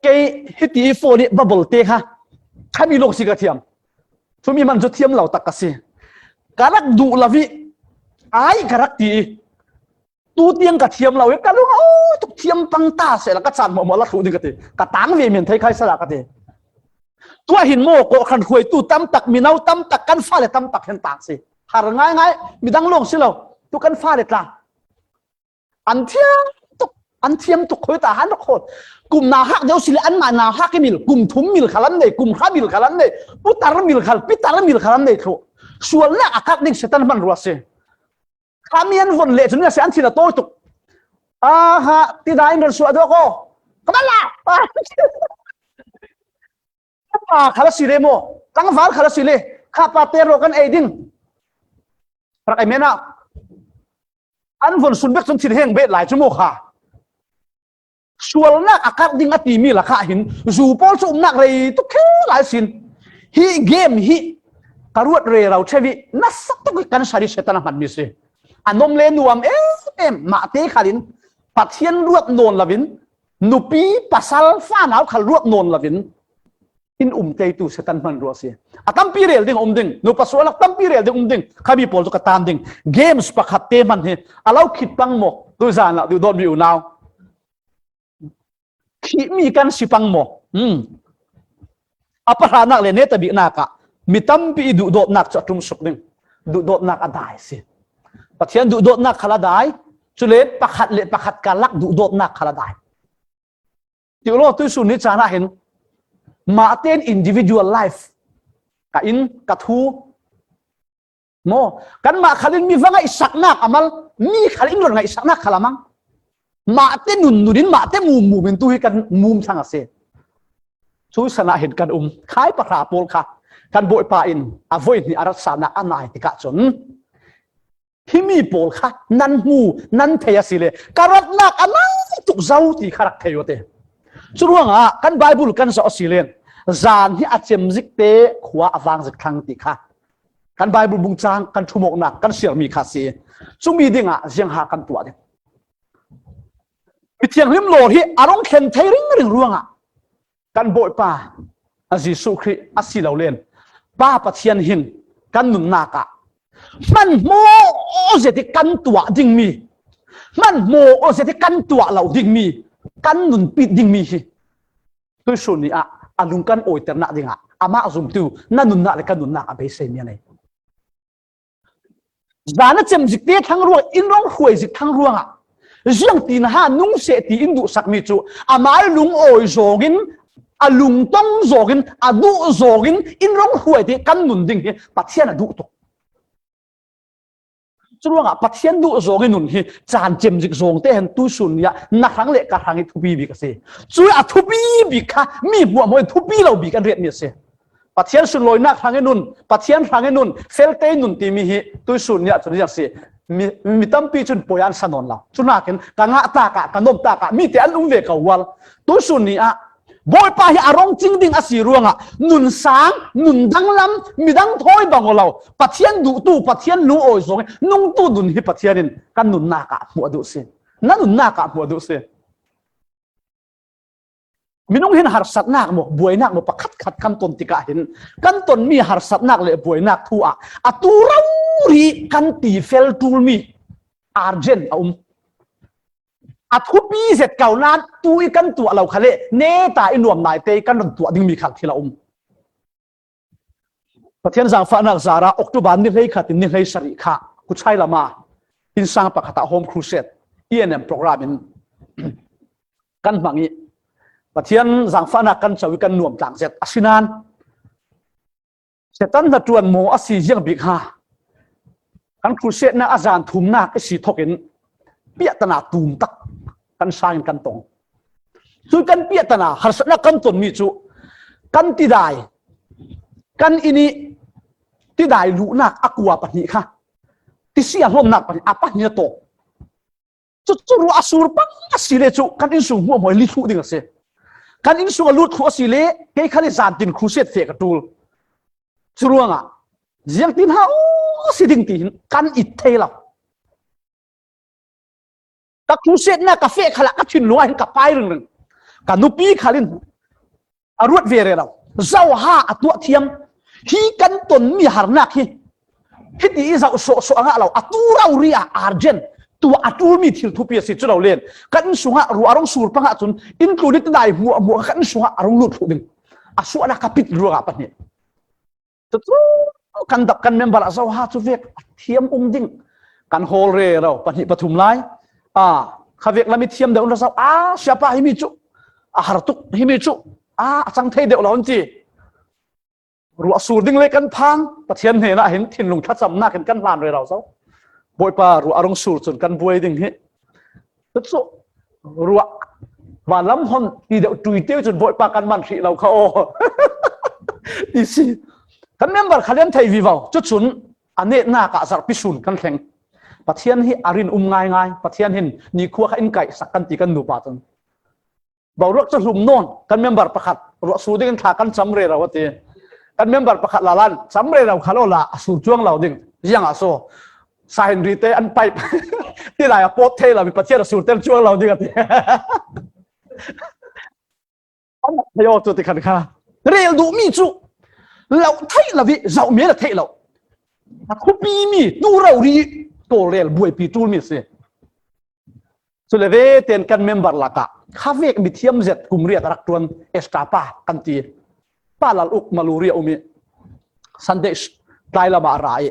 kei hiti i phone i bubble te kha khami lawng si ka thiam. Cumi man cu thiam lo tak ka si. Ka rak duh lo i ai ka rak ti i tu tiang ka thiam lo i ka lung a aw tuk, thiam pang ta sehla ka caan hmuahhmuah la thluh ding ka ti. Ka tang ve men thei khai sala ka ti. Tuah hin maw kawhhran hruaitu tam tak, mino tam tak, kan fale tam tak hin tang si. Har ngaingai, midang lawng si lo. Tu kan fale tla. An thiam tuk, an thiam tuk khoi ta han rak hawl. Kum nauhak deuh si le anmah nauhak i mil, kum thum mil khal an nei, kum hra mil khal an nei, putar mil khal, pitar mil khal an nei thluh. Sualnak a kak ding Satan hman rua si. Khami an von leh cun a si an thin a tawi tuk. Aha, tidai in ran suah dawk aw. Ka man la. Pa khal a si le maw? Tlangval khat a si le, kha pa te ro kan ei ding. Rak ei mena. An von sun bek cun thil heng bet lai cu maw kha. Sualnak a karh ding a timi lakah hin zu pawl cu umnak rei tuk khe lai sin. Hi game hi ka ruat rero ṭheu i nasa tuk i kan sari Satan a hmanmi si. A nom le nuam em em mahte khalin Pathian ruat nawn lovin nupi pasal fanau khal ruat nawn lovin in um teitu Satan hman rua si. A tampi rel ding a um ding, nupa sualnak tampi rel ding um ding, khami pawl cu ka tam ding. Games pakhat te hman hi a lo khit pang maw, tuzan ah duhdawtmi unau. Khihmi kan si pang maw? Hmm. A pahranak le neta biknak ah mi tampi i duhdawtnak cu a ṭum suk ding. Duhdawtnak a dai si. Pathian duhdawtnak khal a dai, cule pakhat le pakhat karlak duhdawtnak khal a dai. Ti lo tuisun ni caan ah hin mah tein individual life ka in ka thu maw, kanmah khalin mi va ngaihsaknak a mal, mi khal in ron ngaihsaknak khal a mang. Mah te nun nun in mah te mum mum in tu hi kan mum thlang a si. Cu san ah hin kan um khai pahra pawl kha kan Bawipa in a voi hnih a ratsanak a nai tikah cun himi pawl kha nan hmu, nan thei a si le ka ratnak a nai tuk zo ti kha rak thei uh a ti. Curuangah kan Baibal kan zoh a si len zan hi a cemzik te khua a vangzik thlang ti kha kan Baibal bungcang kan thumawknak kan siarmi kha si. Cumi dingah ziangha kan tuah ding. Mi thianghlim lawr hi a rung thlen thei ringring ruangah kan Bawipa a Jesuh Khrih a si lo len Pa Pathian hin kan nunnak ah hmanhmaw zet i kan tuah dingmi, hmanhmaw zet i kan tuah lo dingmi, kan nunpit dingmi hi tuisun ni ah a lung kan awiternak dingah amah zumtu na nunnak le kan nunnak a beiseimi a nei. Zan a cem zik te thlang ruang in rong hruai zik thlang ruangah ziangtin ha nung seh ti in duhsakmi cu amai lungawi zawngin, a lungtong zawngin, a duh zawngin in rong hruai te kan nun ding hi Pathian a duh tuk. Curuangah Pathian duh zawngin nun hi caan cem zik zawng te hen tuisun ni ah na hrang le ka hrang hi thupi bik a si. Cui a thupi bik kha mi hmuahhmuah in thupi lo bik an riatmi a si. Pathian sunlawinak hrangin nun, Pathian hrangin nun, felte nun timi hi tuisun ni ah cun ziang si. Mi, mi tampi cun poi an sa nawn lo. Cunakin ka ngah takah, ka nom takah, mi te an um ve ko ual. Tuisun ni ah Bawipa hi a rong cing ding a si ruangah nun sang, nun danglam, midang thawi bang aw lo. Pathian duhtu, Pathian lungawi zawng, nungtu nun hi Pathian in kan nunnak ah hmuh a duh si. Na nunnak ah hmuh a duh si. Minung hin harsatnak maw, buainak maw, pakhatkhat kan ton tikah hin kan tonmi harsatnak le buainak thu ah a tu rori kan ti fel ṭulmi urgent a um. A thupi zet ko nain tu i kan tuah lo kha le neta i nuam naite i kan run tuah dingmi khal thil a um. Pathian zangfahnak zarah October ni hleikhat in ni hleisarih kha Kuchai lama innsang pakhat ah Home Crusade E N M program in kan hmang i Pathian zangfahnak kan co i kan nuam tlang zet. Asinain Satan hnaṭuan maw a si ziang bik ha. Kan crusade nak a zan thumnak i si thokin piahtana tum tak kan sangin kan tong. Cun kan piahtana harsatnak kan tonmi cu kan tidai, kan inn i tidai luhnak a kua pahnih kha, tisia hlawnnak pahnih a pahnih a tawk. Cucu ruah a sur pang a si le cu kan innsung hmuahhmuah lut thluh ding a si. Kan innsung a lut thluh a si le kei khal i zantin crusade feh ka ṭul. Curuangah ziangtin ha aw si ding ti hin kan it thei lo. Ka crusade nak ka feh khalah ka thinlung ah hin ka pai ringring. Ka nupi khal in a ruat ve rero. Zoha a tuah thiam. Hi kan tonmi harnak hi hiti i zoh sawhsawh a ngah lo. A tu rori ah urgent, tuah a ṭulmi thil thupi a si cu lo len. Kan innsungah ruah a rung sur pangah cun inn tlun i tidai hmuahhmuah kan innsungah a rung lut thluh ding. A suahnak ka pit ruangah pahnih. Cucu kan dap kan member ah zoha cu vek a thiam um ding. Kan hawl rero pahnih pathum lai. A kha vek lam i thiam deuh na zoh a siapa himi cu a har tuk, himi cu a a cang thei deuh lo an ti. Ruah sur ding le kan phang Pathian hnenah hin thinlung thlacamnak in kan hlan rero zo. Bawipa ruah a rung sur cun kan buai ding hi. Cucu ruah vanlam hon ti deuh ṭuite cun Bawipa kan man hrih lo kha aw. Ti si. Kan member kha lian thei vivo, cucun a netnak ah zarhpi sun kan thleng. Pathian hi a rin um ngaingai, Pathian hin nikhua kha in kaihsak kan ti kan nupa cun. Boruak cu hlum nawn, kan member pakhat ruah sur dingin thla kan cam rero a ti. Kan member pakhat lalan cam rero kha lo la a sur cuang lo ding. Ziangah so, sahin rite an paip ti lai a pawt thei lo, mi Pathian a sur ter cuang lo ding a ti. An thei aw cu ti khan kha. Rel duhmi cu lo theih lo i zohmi a theih lo. A thupi mi tu rori tawlrel buaipi ṭulmi a si. Cule veten kan member lakah khavek mithiam zet kum riat a rak ṭuan Esther pa kan ti. Pa Lal Uk Maluri a um i Sunday tlai lamah a ra i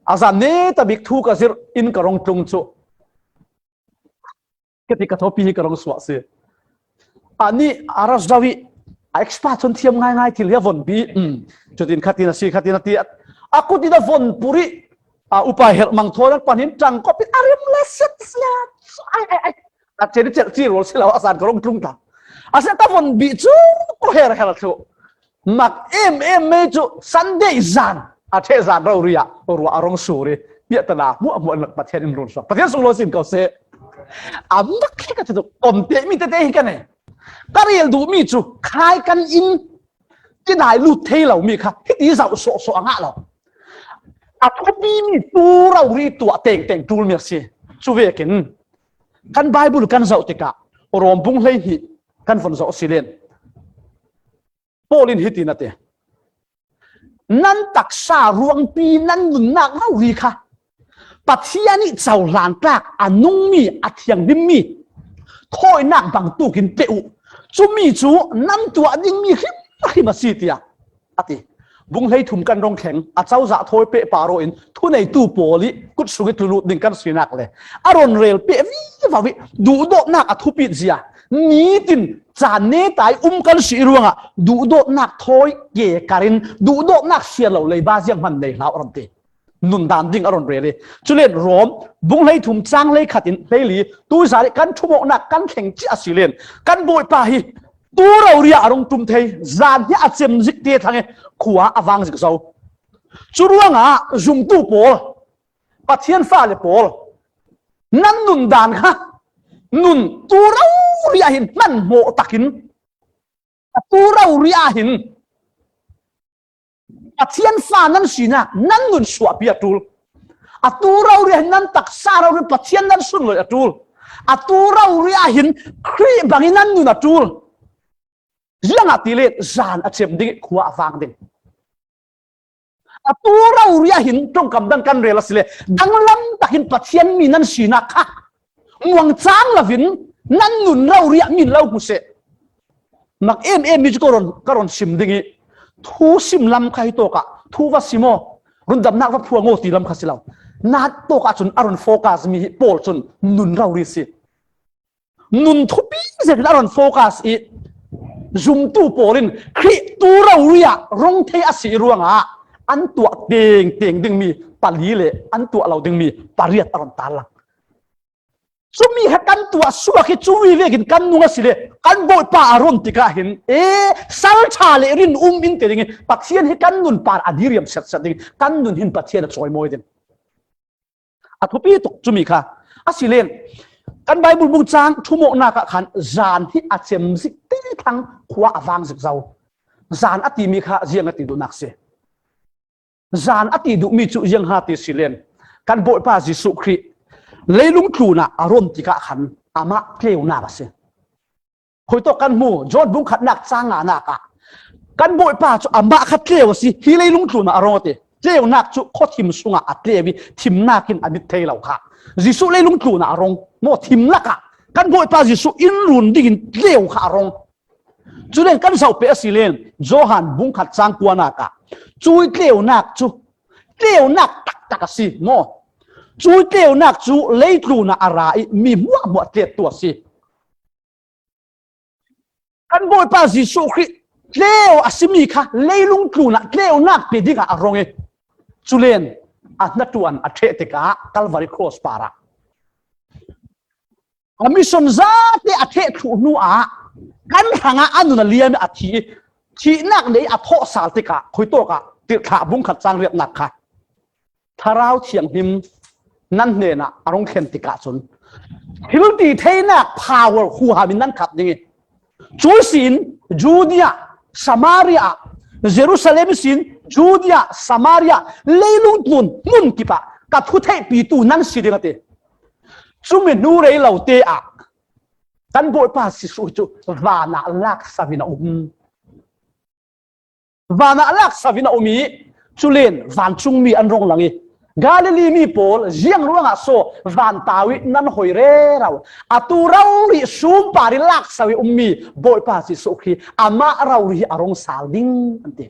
a zan neta bik thu ka zirh in ka rong tlung cu ka ti ka thawpi hi ka rong suah si. Anih a ra zo i a expert cun thiam ngaingai thil hi a von bi. Um. Cutin khatin a si, khatin a ti. A kut in a von pur i a upa herh mang thawn an pan hin ṭang kop in a rim le set si. Ai, ai, ai. A chen i celh ci rual si lo, a san ka rong tlung ta. A si ka von bi cu ko her her thluh. Mak em em mei cu Sunday zan a ṭheh zan rori ah ruah a rong sur i piahtana hmuahhmuah in rak Pathian in run suak. Pathian sunglawi sin ko seh. A mak hi ka ti tuk, kom te mi tete hi ka nei. Ka rel duhmi cu khai kan in tidai lut thei lomi kha hiti zoh sawhsawh a ngah lo. A thupi mi tu rori tuah tengteng ṭulmi a si. Cu vekin kan Bible kan zoh tikah Rom bung hleihnih kan von zoh a si len. Paul in hitin a ti, nan taksa ruangpi nan nunnak rori kha Pathian ih cohlan tlak a nungmi, a thianghlimmi thawinak bangtuk in pe uh. Cumi cu nan tuah dingmi hrimhrim a si, tiah a ti. Bung hleithum kan rong thleng, a cozah thawi pehpar aw in thuneitu pawl ih kut sung ih tlulut ding kan sinak le a ron rel peh vivo ih duhdawtnak a thupit zia nitin caan neta ih um kan si ih ruangah duhdawtnak thawi ke kar in duhdawtnak siar lo leiba zianghman nei hlah uh a ron ti. Nundan ding a ron rel ih. Culen Rom bung hleithum cang hleikhat in hleili tuizan ih kan ṭhumawknak kan thleng cia a si len kan Bawipa hi tu rori ah a rung ṭum thei, zan hi a cem zik te thlang ih khua a vang zik zo. Cu ruangah zumtu pawl, Pathian fale pawl, nan nundan kha nun tu rori ah hin hmanhmawh takin a tu rori ah hin Pathian fa nan sinak nan nun suahpi a ṭul. A tu rori ah hin nan taksa rori Pathian nan sunlawih a ṭul. A tu rori ah hin Khrih bangin nan nun a ṭul. Ziangahtile zan a cem ding ih khua a vang ding. A tu rori ah hin ṭongkam dang kan rel a si le danglam takin Pathian mi nan sinak kha muangcang loin nan nun rori ah min lo hmu seh. Mak em em mi cu ka ron, ka ron sim ding ih thu sim lam kha hi tawkah thu va sim aw, rundamnak va phuang aw ti lam kha si lo. Nat tawkah cun a ron focus mi hi pawl cun nun rori si. Nun thupi zetin a ron focus ih zumtu pawl in Khrih tu rori ah rung thei a si ih ruangah an tuah tengteng dingmi pali le an tuah lo dingmi pariat a ron tarlang. Cumi kha kan tuah suak hi cu vekin kan nung a si le kan Bawipa a ron tikah hin e salṭha le rin um in ti ding ih Pathian hi kan nun par a diriam setset ding, kan nun hin Pathian a cawimawi ding. A thupi tuk cumi kha. A si len kan Bible bung cang ṭhumawknak ah khan zan hi a cem zik te thlang khua a vang zik zo. Zan a timi kha ziang a ti duhnak si. Zan a ti duhmi cu ziang ha ti si len kan Bawipa Jesuh Khrih leilung tlunah a ron tikah khan amah tleunak a si. Khuitawk kan hmu, John bung khatnak cang nganak ah kan Bawipa cu amah kha tleu a si, hi leilung tlunah a rung a ti. Tleunak cu khuathim sungah a tleu ih thimnak in a mit thei lo kha. Jesuh leilung tlunah a rung, maw thim lakah kan Bawipa Jesuh in run dingin tleu kha a rung. Cule kan zoh peh a si len Johan bung khat cang kuanak ah cui tleunak cu tleunak taktak a si maw? Cui tleunak cu leitlunah a ra ih mi hmuahhmuah tlettu a si. Kan Bawipa Jesuh Khrih tleu a simi kha leilung tlunah tleunak pe dingah a rung ih culen a hnaṭuan a ṭheh tikah Calvary Cross parah a mission zate a ṭheh thluh hnuah kan hrangah a nun a liam ih a thi ih thihnak nei a thawh sal tikah khuitawkah Tirhthlah bung khat cang riatnak kha Thlarau Thianghlim nan hnenah a rung thlen tikah cun thil ti theinak power huham in nan khap ding i, cu sin Judea, Samaria ah, Jerusalem sin Judea, Samaria, leilung tlun hmun kipah ka thu theihpitu nan si ding a ti. Cumi hnu rei lo te ah kan Bawipa Jesuh hi cu vanah laksak in a um. Vanah laksak in a um i, culen vancungmi an rung lang i, Galilee mi pawl, ziang ruangah so van tau i nan hoi rero? Atu rori sum par i laksak i ummi Bawipa Jesuh Khrih amah rori a rung sal ding an ti.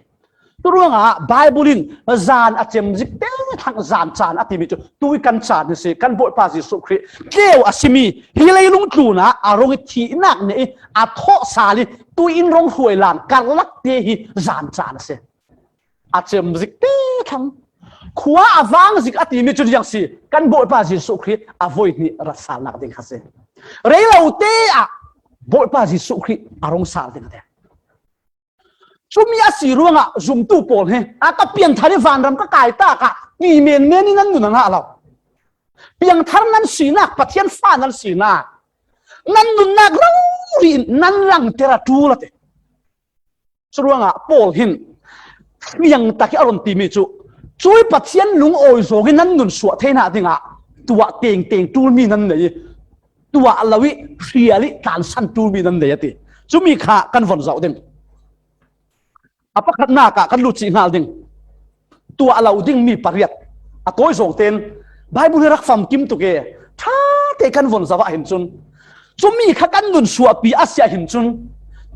Curuangah Bible in zan a cem zik te thlang zan caan a timi cu tui kan caan hi si. Kan Bawipa Jesuh Khrih keu a simi hi leilung tlun ah a rung i thihnak nih i a thawh sal i tui in rung hruai lan karlak te hi zan caan a si. A cem zik te thlang, khua a vang zik a timi cu ziang si. Kan Bawipa Jesuh Khrih a voi hnih rat salnak ding kha si. Rei lo te ah Bawipa Jesuh Khrih a rung sal ding a ti. Cumi a si ruangah zumtu pawl hi a ka piangthar i vanram ka kai tak ah ti menmen i nan nun a ngah lo. Piangthar nan sinak, Pathian fa nan sinak, nan nunnak rori in nan langter a ṭul a ti. Curuangah Paul hin fiang tak i a run timi cu, cui Pathian lungawi zawng i nan nun suah thei hna dingah tuah tengteng ṭulmi nan nei i, tuah lo i hrial i tlansan ṭulmi nan nei a ti. Cumi kha kan von zoh ding. A pakhatnak ah kan lut cih hngal ding. Tuah lo dingmi pariat a tawi zawng tein Bible hi rak famkim tuk e, ṭha te kan von zoh ah hin cun, cumi kha kan nun suahpi a si ah hin cun,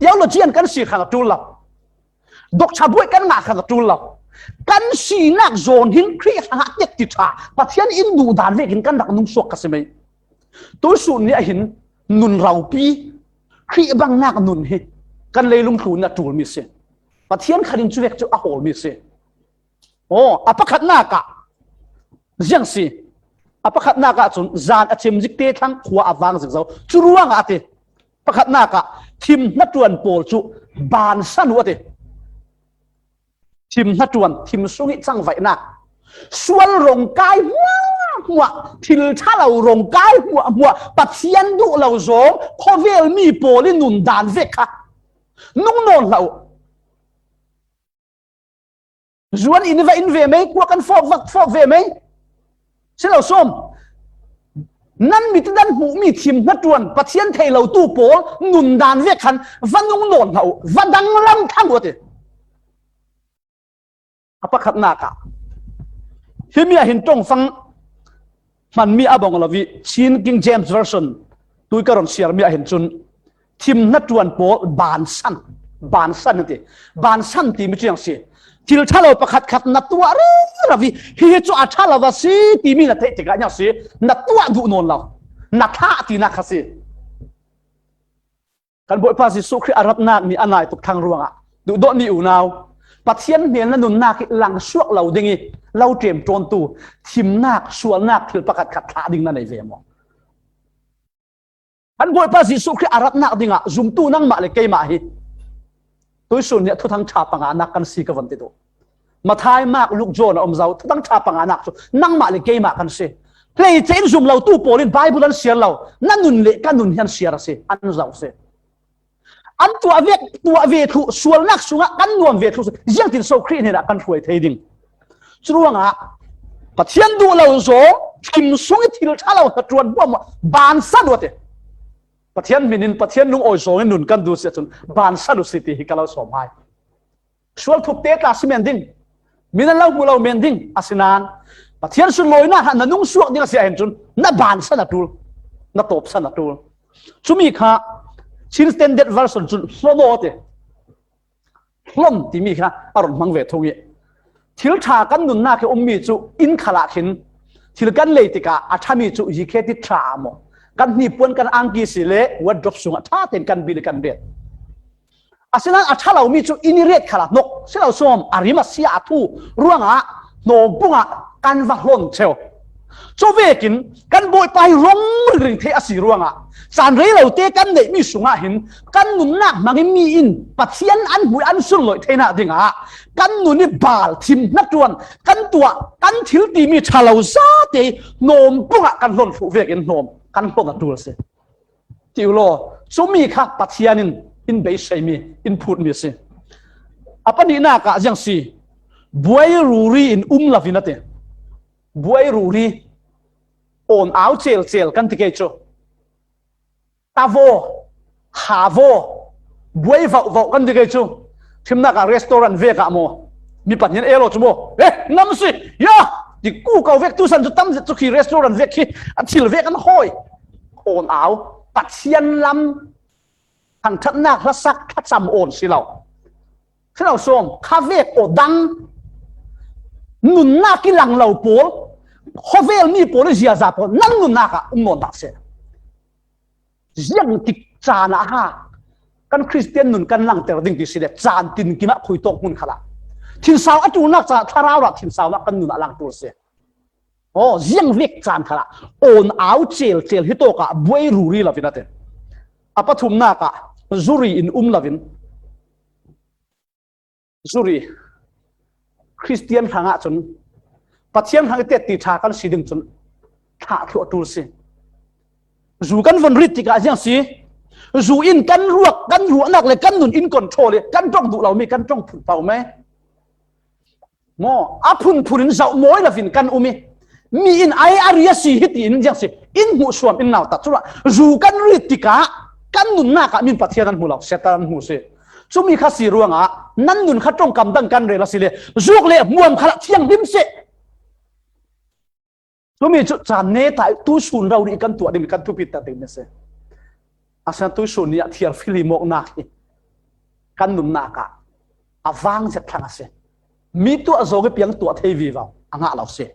theologian kan si khan a ṭul lo. Doctor buai kan ngah khan a ṭul lo. Kan sinak zawn hin Khrih hrangah tek ti ṭha Pathian in duh dan vekin kan rak nung suak kha si mei. Tuihsun ni ah hin nun ropi, Khrih bangnak nun hi kan leilung tlun a ṭulmi si. Pathian khat in cu vek cu a hawlmi si. Aw, a pakhatnak ah ziang si. A pakhatnak ah cun zan a cem zik te thlang, khua a vang zik zo. Cu ruangah a ti. Pakhatnak ah thim hnaṭuan pawl cu bansan uh a ti. Thim hnaṭuan, thim sung i cangvaihnak, sual rongkai hmuahhmuah, thil ṭha lo rongkai hmuahhmuah, Pathian duh lo zawng khawvel mi pawl i nun dan vek kha nung nawn hlah uh. Zuan in va in ve mei, kua kan fawk va fawk ve mei, si lo sawm. Nan mit in nan hmuhmi thim hnaṭuan, Pathian thei lotu pawl nun dan vek khan va nung nawn hlah uh, va danglam thlang uh a ti. A pakhatnak ah, himi ah hin ṭongfang hmanmi a bang lo i, Chin King James Version tui ka ron siarmi ah hin cun, thim hnaṭuan pawl bansan, bansan an ti. Bansan timi cu ziang si. Thil ṭha lo pakhat khat na tuah rero i, hihi cu a ṭha lo a si timi na theih tikah ziang si, na tuah duh nawn lo, na thlah tinak kha si. Kan Bawipa Jesuh Khrih a ratnak ni a nai tuk thlang ruangah duhdawtmi unau, Pathian hmel na nunnak i langsuak lo ding i lo ṭemṭawntu thimnak, sualnak thil pakhat khat thlah ding na nei ve maw? Kan Bawipa Jesuh Khrih a ratnak dingah zumtu nangmah le keimah hi tuihsun ni ah Thuthang ṭha panganak kan si ka von ti duh. Matthai, Mark, Luke, John a um zo, Thuthang ṭha panganak cu nangmah le keimah kan si. Hleice in zum lotu pawl in Bible an siar lo, na nun le ka nun hi an siar a si, an zoh si. An tuah vek, tuah ve thluh, sualnak sungah kan nuam ve thluh, ziangtin so Khrih hnenah kan hruai thei ding? Curuangah Pathian duh lo zawng, thim sung i thil ṭha lo hnaṭuan hmuahhmuah bansan uh a ti. Pathian hmin in, Pathian lungawi zawng in nun kan duh si ahcun bansan uh si ti hi ka lo sawm hai. Sual thuk te tla si men ding, mi nan lo hmu lo men ding, asinain Pathian sunlawinak hna na nung suak ding a si ahhin cun na bansan a ṭul, na tawpsan a ṭul. Cumi kha Chin Standard Version cun hlon aw a ti. Hlon timi kha a run hmang ve thung i, thil ṭha kan nunnak i ummi cu inn khal ah khin thil kan lei tikah a ṭhami cu hi khe ti ṭha maw? Kan hnipuan kan angki si le wardrobe sungah ṭha tein kan bil i kan ret. Asinain a ṭha lomi cu inn i ret khal a hnok si lo sawm, a rim a sia a thu ruangah hnawbung ah kan va hlon cheu. Cuvekin kan Bawipa hi rong ringring thei a si ruangah, caan rei lote kan neih mi sungah hin kan nunnak hmangin mi in Pathian an hmuh an sunlawih theihna dingah kan nun i bal thim hnaṭuan kan tuah, kan thil timi ṭha lo zate hnawm pungah kan hlon thluh vekin hnawm kan hlon a ṭul si. Ti uh law, cumi kha Pathian in in beiseimi, in phutmi a si. A pahnihnak ah ziang si, buai ruri in um lo in a ti. Buai ruri, awn au celcel kan ti kei cu. Tavo, havo, buai vauhvauh kan ti kei cu. Thimnak ah restaurant vek ah maw, mi pahnih an el aw cu maw, eh, nam si, ya, ti ku ko vek, tusan cu tam zet cu khi restaurant vek khi a thil vek an hawi. Awn au, Pathian lam thangṭhatnak hlasak thlacam awn si lo. Si lo sawm, kha vek aw dang, nunnak i lang lo pawl, khuavel mi pawl i ziaza pawl, nan nunnak ah um nawn dah seh. Ziang tik caan ah ha, kan Khristian nun kan langter ding ti si le, caan tinkim ah khuitawk hmun khalah thinsau a ṭulnak caan ah, thlarau ah thinsaunak kan nun ah lang ṭul si. Aw, ziang vek caan khalah awn au celcel hi tawkah buai ruri lo in a ti. A pathumnak ah zuri in um lo in, zuri, Khristian hrangah cun Pathian hrang i tetti ṭha kan si ding cun thlah thluah ṭul si. Zu kan von rit tikah ziang si, zu in kan ruak, kan ruahnak le kan nun in control i kan ṭong duh lomi kan ṭong phun pau mai. Maw, a phunphun in zoh mawi lo in kan um i, mi in ai a ri a si hi tiin ziang si, in hmuhsuam in nautat culah zu kan rit tikah kan nunnak ah min Pathian an hmu lo, Satan an hmu si. Cumi kha si ruangah nan nun kha ṭongkam dang kan rel a si le, zuk le hmuam khalah thianghlim seh. Cumi cu caan ne ta i tuisun rori kan tuah ding, kan thupi ta ding a si. Asinain tuisun ni ah thiar fili mawknak hi kan nunnak ah a vang zet thlang a si. Mi tuah zong i piang tuah thei vivo a ngah lo si.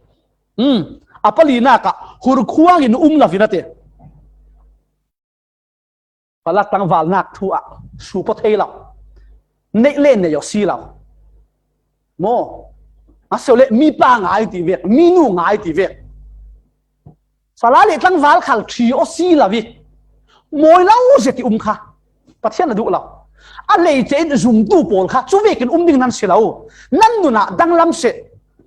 Um, a palinak ah hurkhuang in um lo in a ti. Fala tlangvalnak thu ah sup aw thei lo. Neih le neih aw si lo. Maw? A si le mipa ngai ti vek, minu ngai ti vek. Fala le tlangval khal ṭhi aw si lo i mawi lo zet i um kha Pathian a duh lo. A leice in zumtu pawl kha cu vekin um ding nan si lo. Nan nun ah danglam seh.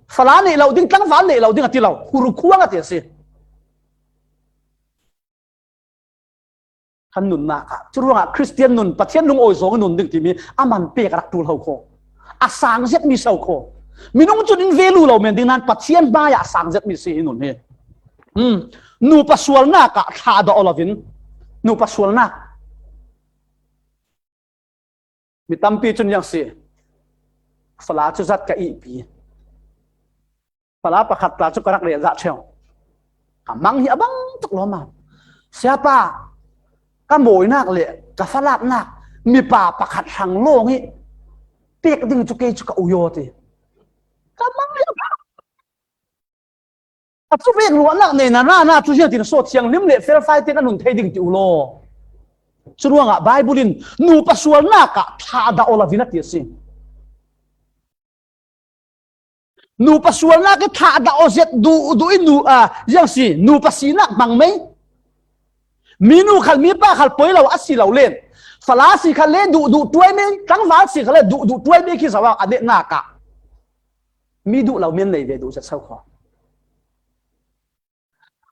Fala neih lo ding, tlangval neih lo ding a ti lo. Hurkhuang a ti a si. Kan nunnak ah, cu ruangah Khristian nun, Pathian lungawi zong i nun ding timi a man pek a rak ṭul ho kho. A sang zetmi so kho. Minung cun in ve lu lo men ding nan Pathian hmai ah a sang zetmi si hi nun hi. Um, nupa sualnak ah thlah dah aw lo in, nupa sualnak. Mi tampi cun ziang si, fala cu zat ka ihpi. Fala pakhat tla cu ka rak rel zah ṭheo. Ka mang hi a bang tuk lawm a. Siapa, ka mawinak le ka falatnak mipa pakhat hrang lawng i pek ding cu kei cu ka ui aw ti. Ka mang hi a bang. A cu vek ruahnak nei na rana cu ziangtin sawt thianghlim le felfai tein a nun thei ding ti uh law. Cu ruangah Baibal in nupa sualnak ah thlah dah aw lo in a ti a si. Nupa sualnak i thlah dah aw zet duh duh i nu, a, ziang si, nupa sinak hmang mei. Minu khal, mipa khal poi lo a si lo len. Fala si khal le duh duh tuai mei, tlangval si khal le duh duh tuai mei khi zoh a nehnak ah mi duh lo mi an nei ve duh zet so kho.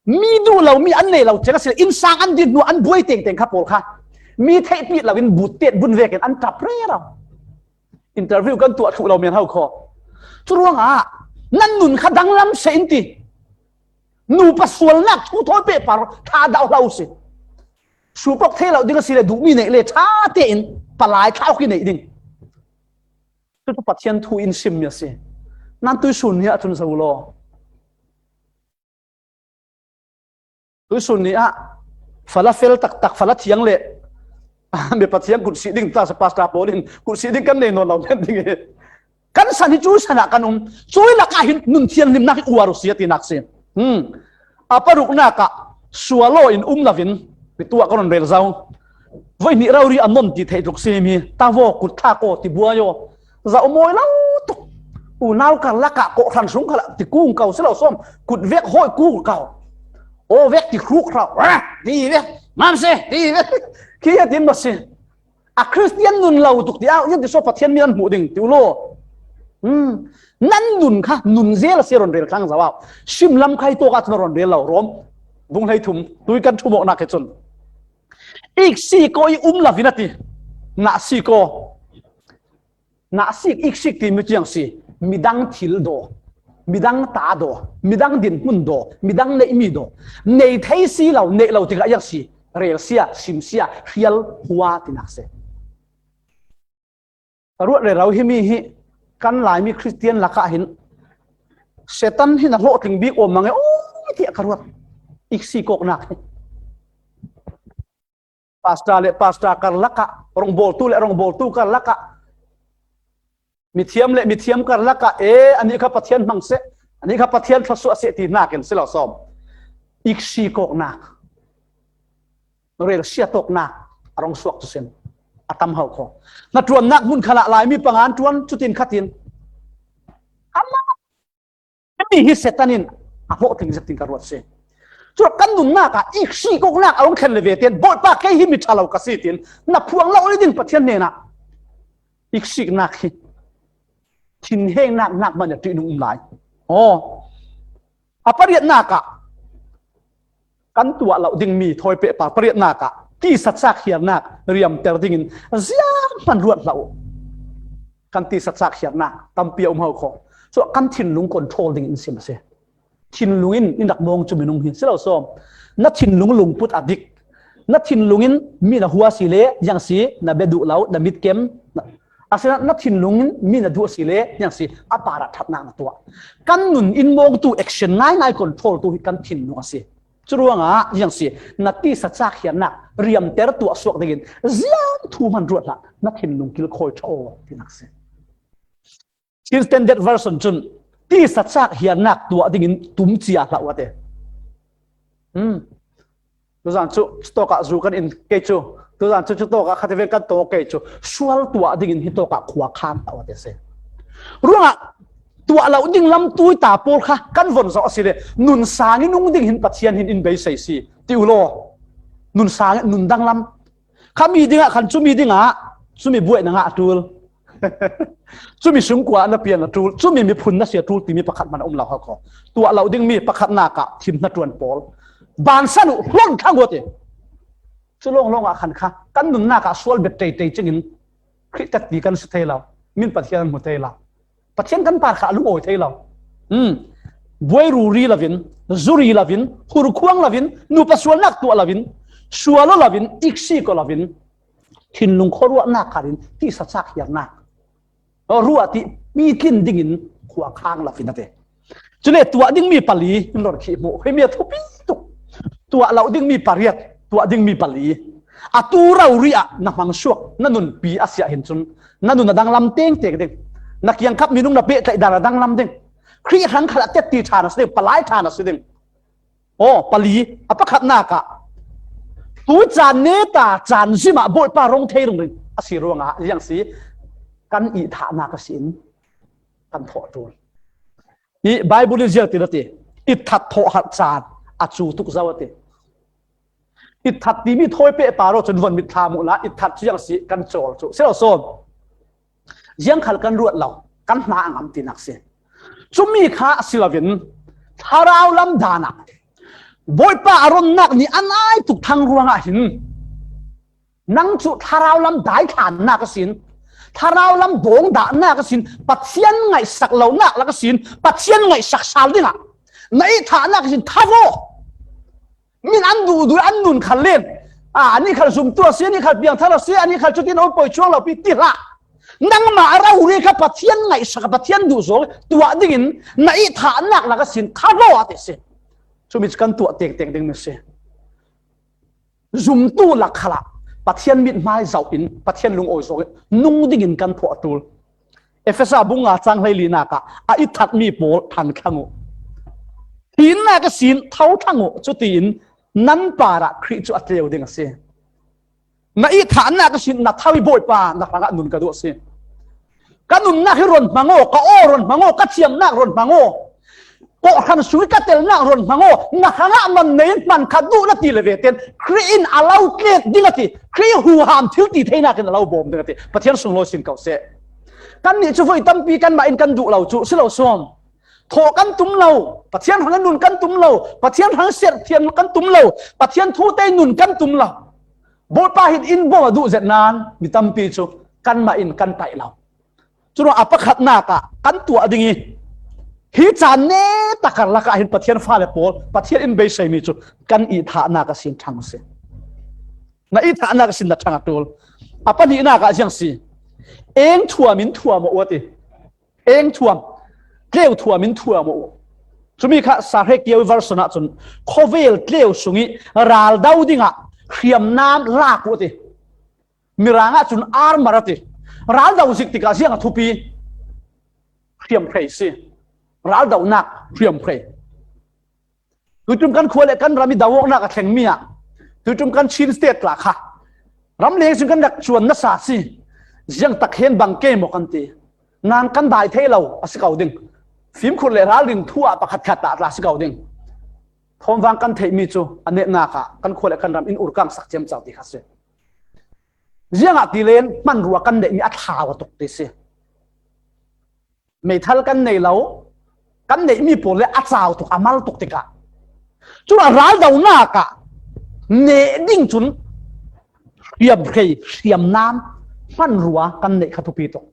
Mi duh lo mi an nei lo ceng a si le, innsang an din hnu an buai tengteng kha pawl kha mi theihpih lo in but tet bun vekin an ṭap rero. Interview kan tuah thluh lo men ho kho. Cu ruangah nan nun kha danglam seh in ti. Nupa sualnak thu thawi pehpar thlah dah aw lo si. Sup aw thei lo ding a si le duhmi neih le ṭha tein palai thlau khi neih ding. Cucu Pathian thu in simmi a si. Nan tuisun ni ah cun zo law. Tuisun ni ah fala fel taktak, fala thiang le mi Pathian kutsih ding ta si, pastor pawl in kutsih ding kan nei nawn lo men ding hi. Kan san hi cu san ah kan um. Cui lakah hin nun thianghlimnak hi uar uh si a tinak si. Hmm. A paruknak ah sual aw in um lo in, mi tuah ka rawn rel zo. Voi hnih rori a non ti theih tluk si mi, tavo kut thlak aw ti buai aw. Zoh mawi lo tuk. Unau karlak ah kawhhran sung khalah ti kung kau si lo sawm. Kut vek hawi kung kau. Aw vek ti hruk hrau. Ah, ti vek. Mam se, ti vek. Khi a tin ma si. A Khristian nun lo tuk ti au, yan ti saw Pathian mi an hmuh ding ti u law. Hmm. Nan nun kha, nun zel a si ron rel khang zau au. Sim lam khai tawk a tun ron rel lo Rom. Bung hlei thum, tui kan thumawknak hi cun. Ik sik aw i um lo in a ti. Nah sik aw. Nah sik, ik sik ti mi ciang si. Midang thil daw. Midang ta daw. Midang dinhmun daw. Midang neihmi daw. Nei thei si lo, neih lo tikah iang si. Rel sia, sim sia, hrial hua tinak si. Ka ruat rero hi mi hi kan Laimi Khristian lakah hin Satan hin a hlawhtling bik awm mang e aw tiah ka ruat. Ik sik awknak hi. Pastor le pastor karlak ah, rongbawltu le rongbawltu karlak ah, mithiam le mithiam karlak ah, e, anih kha Pathian hmang seh, anih kha Pathian thluasuah seh ti hnakin si lo sawm. Ik sik awknak, rel siat awknak a rung suak tu sin a tam hau kho. Hnaṭuannak hmun khalah Laimi panga an ṭuan, cutin khatin. Amah mi hi Satan in a hlawhtling zet ding ka ruat si. Cuah kan nunnak ah ik sik awknak a rung thlen le ve tein, Bawipa, kei hi mi ṭha lo ka si, tin na phuang lo ding Pathian hnenah ik siknak hi thinhengnak nak hmanh a ṭihnung um lai. Aw, a pariatnak ah kan tuah loh dingmi thawi pehpar pariatnak ah tisa cak hiarnak riamter dingin ziang hman ruat hlah uh. Kan tisa cak hiarnak tampi a um hau kho. Cuah kan thinlung control dingin sim a si. Thinlung in in rak mawng cu minung hi si lo sawm. Na thinlung lungput a dik. Na thinlung in mi na hua si le ziang si, na bia duh lo, na mitkem, na, asinain na thinlung in mi na duh si le ziang si, a parah ṭhatnak na tuah. Kan nun in mawngtu action ngaingai control tu hi kan thinlung a si. Curuangah ziang si, na tisa cak hiarnak riamter tuah suak dingin ziang thu hman ruat hlah, na thinlung kilkhawi ṭha aw tinak si. Chin Standard Version cun tisa cak hiarnak tuah dingin tum cia hlah uh a ti. Hmm. Tuzan cu cutawk ah zu kan in kei cu, tuzan cu cutawk ah khatvei kan tawk kei cu, sual tuah dingin hitawk ah khua khang hlah uh a ti a si. Ruangah tuah lo ding lam tuita pawl kha kan von zoh a si le, nun sang i nung ding hin Pathian hin in beisei si ti u law. Nun sang i nun danglam. Kha mi dingah khan cumi dingah cumi buaih na ngah a ṭul. Cumi sungkua na pian a ṭul. Cumi miphun na si a ṭul timi pakhat hmanh a um lo hau kho. Tuah lo dingmi pakhatnak ah thim hnaṭuan pawl. Bansan uh hlon thlang uh a ti. Cu lawnglawng ah khan kha kan nunnak ah sual bet teitei cingin Khrih takpi kan si thei lo. Min Pathian an hmu thei lo. Pathian kan par kha a lungawi thei lo. Hmm. Buai ruri lovin, zuri lovin, hurkhuang lovin, nupa sualnak tuah lovin, sual aw lovin, ik sik aw lovin, thinlung khuaruahnak kharin tisa cak hiarnak. Aw, ruah ti mi tlin dingin khua khang lovin a ti. Cule tuah dingmi pali in ror khi hmuh. Himi a thupi tuk. Tuah lo dingmi pariat, tuah dingmi pali. Atu rori ah na hmang suak, na nunpi a si ah hin cun, na nun a danglam tengteng ding. Na kiangkap minung na pehtlaih dan a danglam ding. Khrih hrang khalah tetti ṭhan a si ding, palai ṭhan a si ding. Aw, pali, a pakhatnak ah tui caan neta caan zim ah Bawipa rung thei ringring a si ruangah ziang si, kan ihthahnak a si in kan thawh ṭul. I Bible in ziang tin a ti, itthat thawhhat caan a cu tuk zo a ti. Itthat timi thawi pehpar aw cun von mit thla muh la, itthat cu ziang si kan cawl cu si lo sawn. Ziang khal kan ruat lo, kan hna a ngam tinak si. Cumi kha a si loin thlarau lam dan ah Bawipa a ronnak nih a nai tuk thang ruangah hin nang cu thlarau lam daithlannak a sin, thlarau lam dawngdahnak a sin, Pathian ngaihsak lonak lak a sin, Pathian ngaihsak sal dingah na ihthahnak a sin thavo. Min an duhduh an nun khal len, a, anih khal zumtu a si, anih khal piangthar a si, anih khal cutin a um poi cuang lo pi ti hlah. Nangmah a rori kha Pathian ngaihsak a Pathian duh zawng tuah dingin na ihthahnak lak a sin thavo a ti si. Cumi cu kan tuah tengteng ding mi si. Zumtu lak khalah Pathian mithmai zoh in, Pathian lungawi zoh in nung dingin kan thawh a ṭul. Efesa bung nga cang hleilinak ah a itthatmi pawl thang thlang uh. Thinnak a sin tho thlang uh, cutiin nan parah Khrih cu a tleu ding a si. Na ihthahnak a sin na tho i Bawipa na hrangah nun ka duh a si. Ka nunnak hi ron hmang aw, ka aw ron hmang aw, ka thiamnak ron hmang aw, kawhhran sung hi ka telnak ron hmang aw, na hrangah man nei in hman kha duh na ti le ve ten Khrih in a lo tlet ding a ti. Khrih huham thil ti theinak in a lo bawm ding a ti. Pathian sunglawi sin ko seh. Kannih cu voi tampi kanmah in kan duh lo cu si lo sawm. Thawh kan tum lo, Pathian hrang nun kan tum lo, Pathian hrang serh thiam kan tum lo, Pathian thute nun kan tum lo. Bawipa hin in bawm a duh zet nan mi tampi cu kanmah in kan paih lo. Curuang a pakhatnak ah kan tuah ding i, hi caan neta karlak ah hin Pathian fale pawl, Pathian in beiseimi cu kan itthahnak a sin ṭhang si. Na itthahnak a sin na ṭhang a ṭul. A pahnihnak ah ziang si. Eng thuam in thuam aw u a ti. Eng thuam, tleu thuam in thuam aw u. Cumi kha Sarhek Kiau i version ah cun, khawvel tleu sung i raldo dingah hriamnam lak u a ti. Mirang ah cun armor a ti. Raldo zik tikah ziang a thupi? Hriamhrei si. Raldonak hriamhrei. Tuiṭum kan khua le kan ram i do awknak a thlengmi ah, tuiṭum kan Chin State tla kha ramleng cun kan rak cuan nasa si. Ziang tak hen bang ke maw kan ti. Nan kan dai thei lo a si ko ding. Fimkhur le ralring thu ah pakhatkhat ah tla si ko ding. Thawmvang kan theihmi cu a nehnak ah kan khua le kan ram in urkang sak ciamco ti kha si. Ziangahtile hmanrua kan neihmi a thlau a tuk ti si. Meithal kan nei lo, kan neihmi pawl le a cau tuk, a mal tuk tikah, cun a raldonak ah neh ding cun hriamhrei, hriamnam, hmanrua kan neih kha thupi tuk.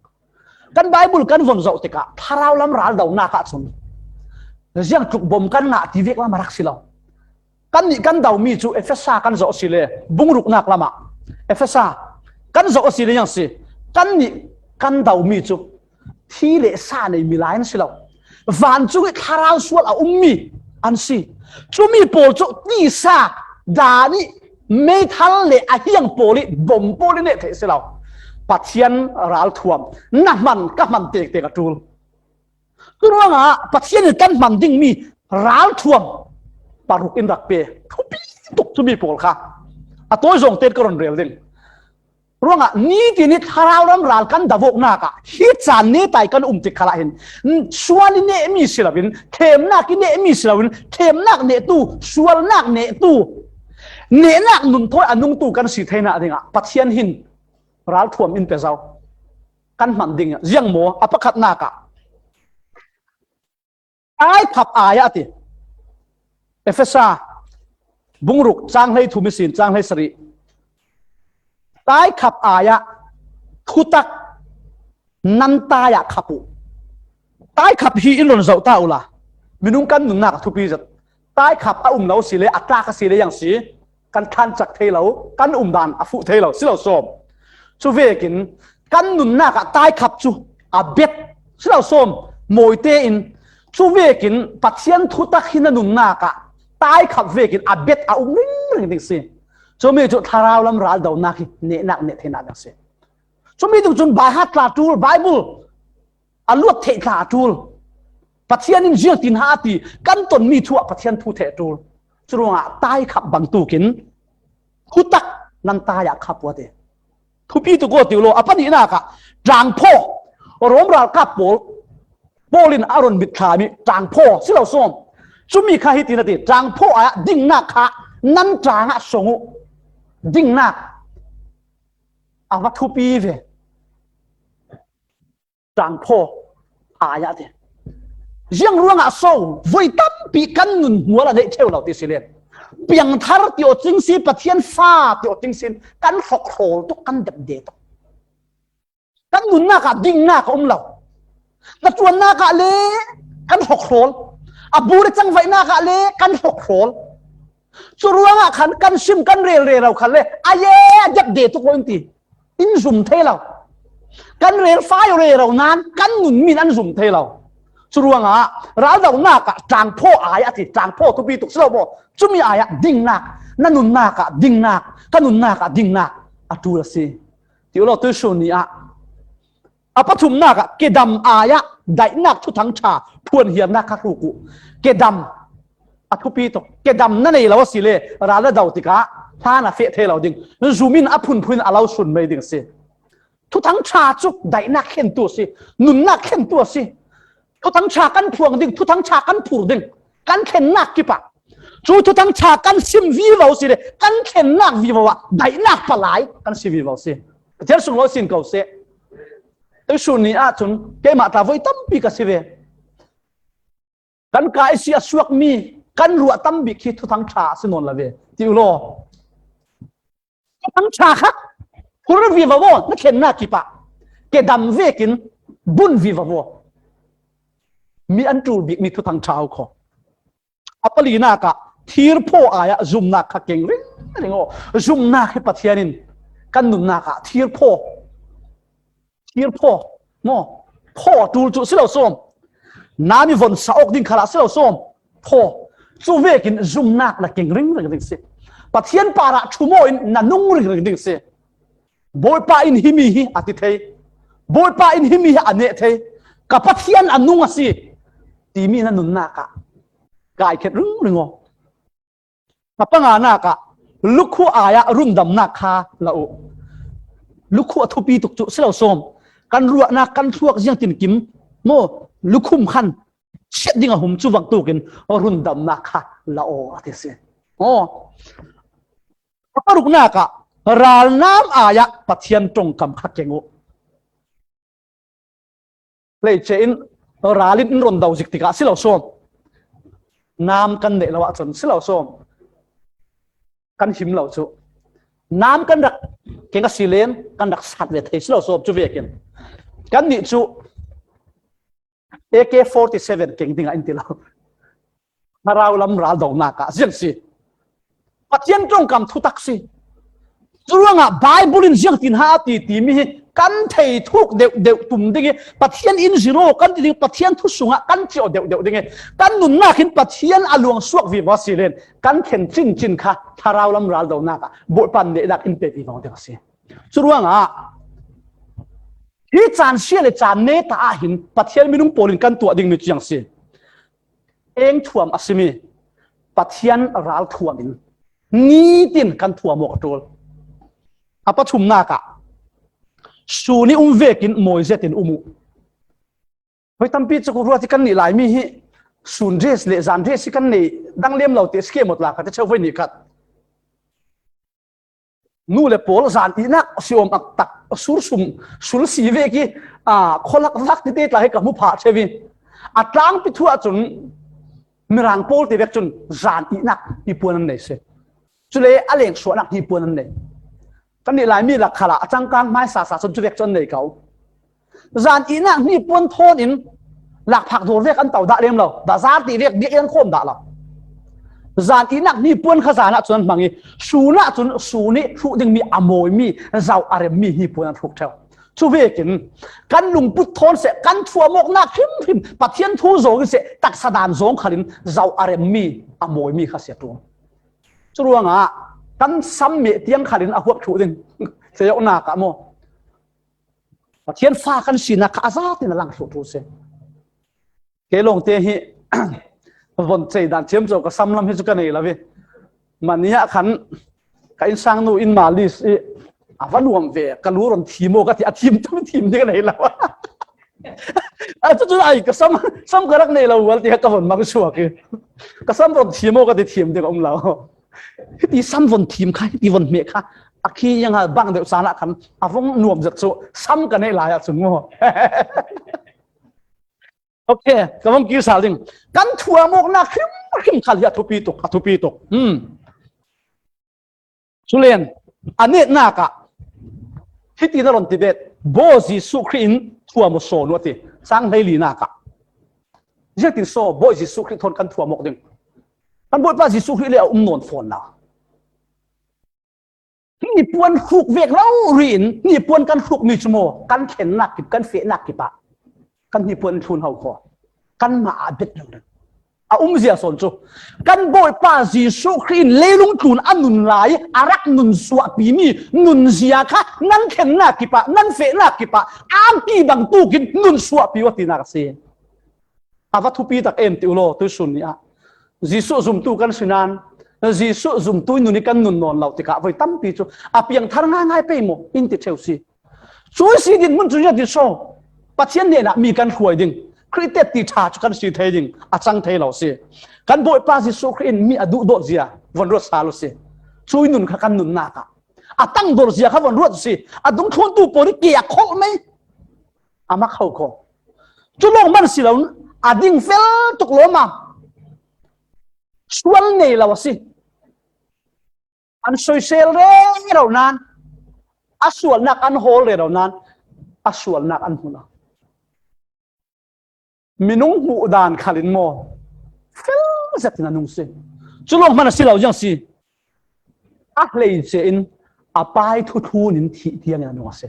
Kan Baibal kan von zoh tikah thlarau lam raldonak ah cun ziang tluk bom kan ngah ti vek lam a rak si lo. Kannih kan domi cu Efesa kan zoh a si le, bungruknak lamah Efesa kan zoh a si le, ziang si, kannih kan domi cu thi le sa nei milai an si lo. Vancung i thlarau sual a ummi an si. Cumi pawl cu tisa, dan i meithal le a hiang pawl i bom pawl i neh theih a si lo. Pathian ralthuam na hman, ka hman tektek a ṭul. Curuangah Pathian in kan hman dingmi ralthuam paruk in rak pe. Thupi tuk cumi pawl kha a tawi zawng tein ka run rel ding. Ruangah nitin i thlarau ram ral kan davawknak ah hi caan netai kan um tik khalah hin sual i nehmi si loin, thlemnak i nehmi si loin, thlemnak nehtu, sualnak nehtu, nehnak nun thawi a nungtu kan si theinak dingah Pathian hin ralthuam in pe zo. Kan hman ding ziang maw? A pakhatnak ah, taikhap ai ah a ti. Efesa bungruk cang hlei thum ihsin cang hlei sarih. Taikhap ai ah thutak nan tai ah khap uh. Taikhap hi in run zoh ta uhla, minung kan nunnak a thupi zet. Taikhap a um lo si le, a tlak a si le, ziang si, kan thlan cak thei lo, kan umdan a fuh thei lo si lo sawm. Cuvekin kan nunnak ah taikhap cu a bet si lo sawm, mawi tein. Cuvekin Pathian thutak hi na nunnak ah taikhap vekin a bet a um ringring ding si. Cumi cu thlarau lam raldonak hi nehnak neh theinak ding si. Cumi tung cun baihat tla ṭul, Baibal a luat theih tla a ṭul. Pathian in ziangtin ha a ti, kan tonmi thu ah Pathian thu theh a ṭul. Curuangah taikhap bangtukin thutak nan tai ah khap uh a ti. Thupi tuk aw ti uh law, a pahnihnak ah ṭangphaw, Rom ralkap pawl, Paul in a run mit thlami ṭangphaw si lo sawm. Cumi kha hitin a ti, ṭangphaw ai ah dingnak kha nan ṭang ah song uh. Dingnak a va thupi ve. Ṭangphaw ai ah ti. Ziang ruangah so voi tampi kan nun hmual a neih ṭheu lo ti si len. Piangthar ti aw cing si, Pathian fa ti aw cing si, kan hrawkhrawl tuk, kan depde tuk. Kan nunnak ah dingnak a um lo. Na ṭuannak ah le kan hrawkhrawl. A bur i cangvaihnak ah le kan hrawkhrawl. Curuangah khan kan sim kan rel rero khan le a ye a depde tuk lo in ti. In zum thei lo. Kan rel fai rero nan kan nunmi in an zum thei lo. Curuangah raldonak ah ṭangphaw ai a ti, ṭangphaw thupi tuk si lo maw? Cumi ai ah dingnak, na nunnak ah dingnak, ka nunnak ah dingnak a ṭul a si. Ti uh law, tuihsun ni ah a pathumnak ah kedam ai ah daihnak thuthang ṭha phuanhiarnak kha hruk uh. Kedam a thupi tuk. Kedam na nei lo a si le, ral na do tikah hla na feh thei lo ding. Zum in a phunphun in a lo sun mei ding a si. Thuthang ṭha cu daihnak thlentu a si, nunnak thlentu a si. Thuthang ṭha kan phuang ding, Thuthang ṭha kan phur ding, kan thlennak kip ah. Cu Thuthang ṭha kan sim vivo si le kan thlennak vivo ah daihnak palai kan si vivo si. Pathian sunglawi sin ko seh. Tuisun ni ahcun keimah tla voi tampi ka si ve. Kan kaa ihsi a suakmi kan ruah tam bik khi Thuthang ṭha a si nawn lo ve, ti u law. Thuthang ṭha kha phur vivo aw, na thlennak kip ah. Kedam vekin bun vivo aw. Mi an ṭul bikmi Thuthang ṭha u kho. A palinak ah thirphaw ai ah zumnak kha keng ringring aw. Zumnak hi Pathian in kan nunnak ah thirphaw, thirphaw maw, phaw ṭul cu si lo sawm. Nam i von sa awk ding khalah si lo sawm. Phaw. Cu vekin zumnak na keng ringring ding si. Pathian parah ṭhum aw in na nung ringring ding si. Bawipa in himi hi a ti thei. Bawipa in himi hi a neh thei. Ka Pathian a nung a si timi na nunnak ah kaikhet ringring aw. A panganak ah lukhu ai ah rundamnak kha la uh. Lukhu a thupi tuk cu si lo sawm. Kan ruahnak kan thluak ziangtinkim maw, lukhum khan chiat ding a hum cu bangtukin rundamnak kha la aw a ti si. Aw. A paruknak ah ralnam ai ah Pathian ṭongkam kha keng uh. Hleice in ral in in ron do zik tikah si lo sawm. Nam kan neih lo ahcun si lo sawm. Kan him lo cu. Nam kan rak keng a si len kan rak sat ve thei si lo sawm cu vekin. Kannih cu A K forty seven keng dingah in ti lo. Thlarau lam ral donak ah ziang si. Pathian ṭongkam thutak si. Curuangah Baibal in ziangtin ha a ti timi hi kan thei thuk deuh deuh tum ding i Pathian in ziro kan ti ding, Pathian thu sungah kan ciah deuh deuh ding i kan nunnak in Pathian a luang suak vivo a si len kan thlen cincin kha thlarau lam ral donak ah Bawipa nehnak in pe vivo ding a si. Curuangah hi caan sia le caan neta ah hin Pathian minung pawl in kan tuah dingmi cu ziang si. Eng thuam a simi Pathian ral thuam in nitin kan thuam awk a ṭul. A pathumnak ah sun i um vekin mawi zetin um uh. Hoi tampi cu ruat i kan nih laimi hi sun dress le zan dress i kan nei dang lem lo te skem awt la kha te cheu voi nih khat. Nu le pawl zan ihnak si awm ak tak sursum sul si vek i, a, khualak vak tete tla hi ka hmu phah cheu i a tlangpi thu ahcun Mirang pawl te vek cun zan ihnak hnipuan an nei si. Cule a lengsuahnak hnipuan an nei. Kan nih laimi lak khalah a cangkang hmaisa sa cun cuvek cu an nei ko. Zan ihnak hnipuan thawn in lakphak dawr vek an to dah lem lo, bazar ti vek biak in an khawm dah lo. Zan ihnak hnipuan kha zan ah cun an hmang i, sun ah cun sun i hruh dingmi a mawimi, zau a remmi hnipuan an hruk ṭheu. Cu vekin kan lungput thawn seh, kan thuamawknak hrimhrim, Pathian thu zawng in seh, taksa dan zawng khalin zau a remmi a mawimi kha si a ṭul. Curuangah kan sam meh tiang khalin a huap ṭhuh ding. Sayauhnak ah maw? Pathian fa kan sinak kha a zatin a lang thluh ṭul si. Kei lawngte hi von cei dan thiam co ka sam lam hi cu ka nei lo i. Mani ah khan ka innsang nu in malis i a va nuam ve, ka lu ron thim aw ka ti, a thim tu thim ding a nei lo. A cu cu ai ka sam, sam ka rak nei lo ual ti ka von mang suak i. Ka sam ron thim aw ka ti thim ding a um lo. Hiti sam von thim kha, hiti von hmeh kha a khi yang a bang deuh caan ah khan a vong nuam zet cu sam ka neih lai ah cun maw? Ok, ka vong kir sal ding. Kan thuamawknak hrimhrim khal hi a thupi tuk, a thupi tuk. Hmm. Culen, a netnak ah hiti na ron ti bet, Bawi Jesuh Khrih in thuam aw sawn uh a ti. Sang hleilinak ah ziangtin saw Bawi Jesuh Khrih thawn kan thuamawk ding? Kan Bawipa Jesuh Khrih le a um nawn fawn lo. Hnipuan hruk vek rori in hnipuan kan hrukmi cu maw kan thlennak kip, kan fehnak kip ah kan hnipuan in thlun ho kho. Kanmah ah a bet lo ding a um zia sawn cu kan Bawipa Jesuh Khrih in leilung tlun a nun lai a rak nun suahpimi nunzia kha nan thlennak kip ah, nan fehnak kip ah angki bangtuk in nun suahpi uh a tinak a si. A va thupi tak em ti u law, tuisun ni ah Jesuh zumtu kan si nain, Jesuh zumtu i nun i kan nun nawn lo tikah voi tampi cu a piangthar ngaingai pei maw in ti ṭheu si. Cui si dinmun cu ziah ti so, Pathian hnenah mi kan hruai ding, Khrih te ti ṭha cu kan si thei ding a cang thei lo si. Kan Bawipa Jesuh Khrih in mi a duhdawt zia von ruat sal u si. Cui nun kha kan nunnak ah a tangdor zia kha von ruat u si. A dungthluntu pawl hi ke a kholh mai, a mak ho kho. Cu lawng hman si lo, a ding fel tuk lawm a, sual nei lo a si. An soisel rero nan, a sualnak an hawl rero nan, a sualnak an hmu lo. Minung hmuh dan khal in maw, fel zet in a nung si. Cu lawng hman a si lo ziang si. A hleice in a pai thuthlun in thih tiang in a nung a si.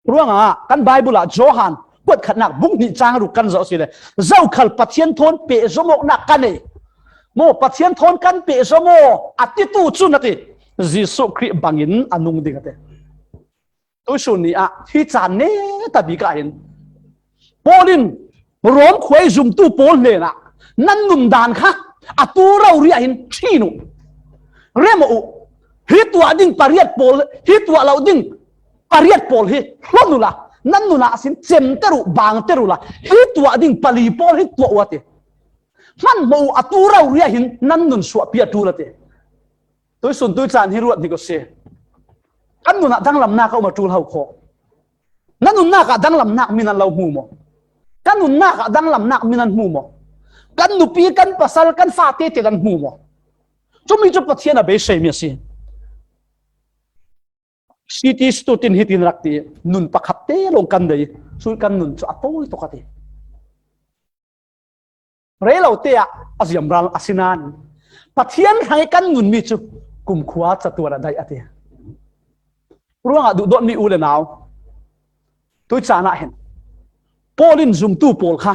Ruangah kan Baibal ah Johan kuat khatnak bung hnih cang ruk kan zoh si le, zokhal Pathian thawn pehzom awknak ka nei. Maw, Pathian thawn kan pehzom aw a titu cun a ti. Jesuh Khrih bangin a nung ding a ti. Tuisun ni ah hi caan neta bik ah hin Paul in Rom khua i zumtu pawl hnenah nan nun dan kha atu rori ah hin ṭhin uh, rem uh. Hi tuah ding pariat pawl, hi tuah lo ding pariat pawl hi hlon uhla, nan nun ah sin cemter uh, bangter uhla, hi tuah ding pali pawl hi tuah uh a ti. Hmanhmawh uh, atu rori ah hin nan nun suahpi a ṭul a ti. Tuisun tuicaan hi ruat hnik uh si. Kan nun ah danglamnak a um a ṭul ho kho. Na nunnak ah danglamnak mi nan lo hmu maw? Kan nunnak ah danglamnak mi nan hmu maw? Kan nupi, kan pasal, kan fate te nan hmu maw? Cumi cu Pathian a beiseimi a si. C T Stuart in hitin rak ti, nun pakhat te lawng kan nei, cun kan nun cu a tawi tuk a ti. Rei lo te ah a ziamral a si nain Pathian hrang i kan nunmi cu kumkhua catuar a daih a ti. Ruangah duhdawtmi u le nau, tuicaan ah hin Paul in zumtu pawl kha,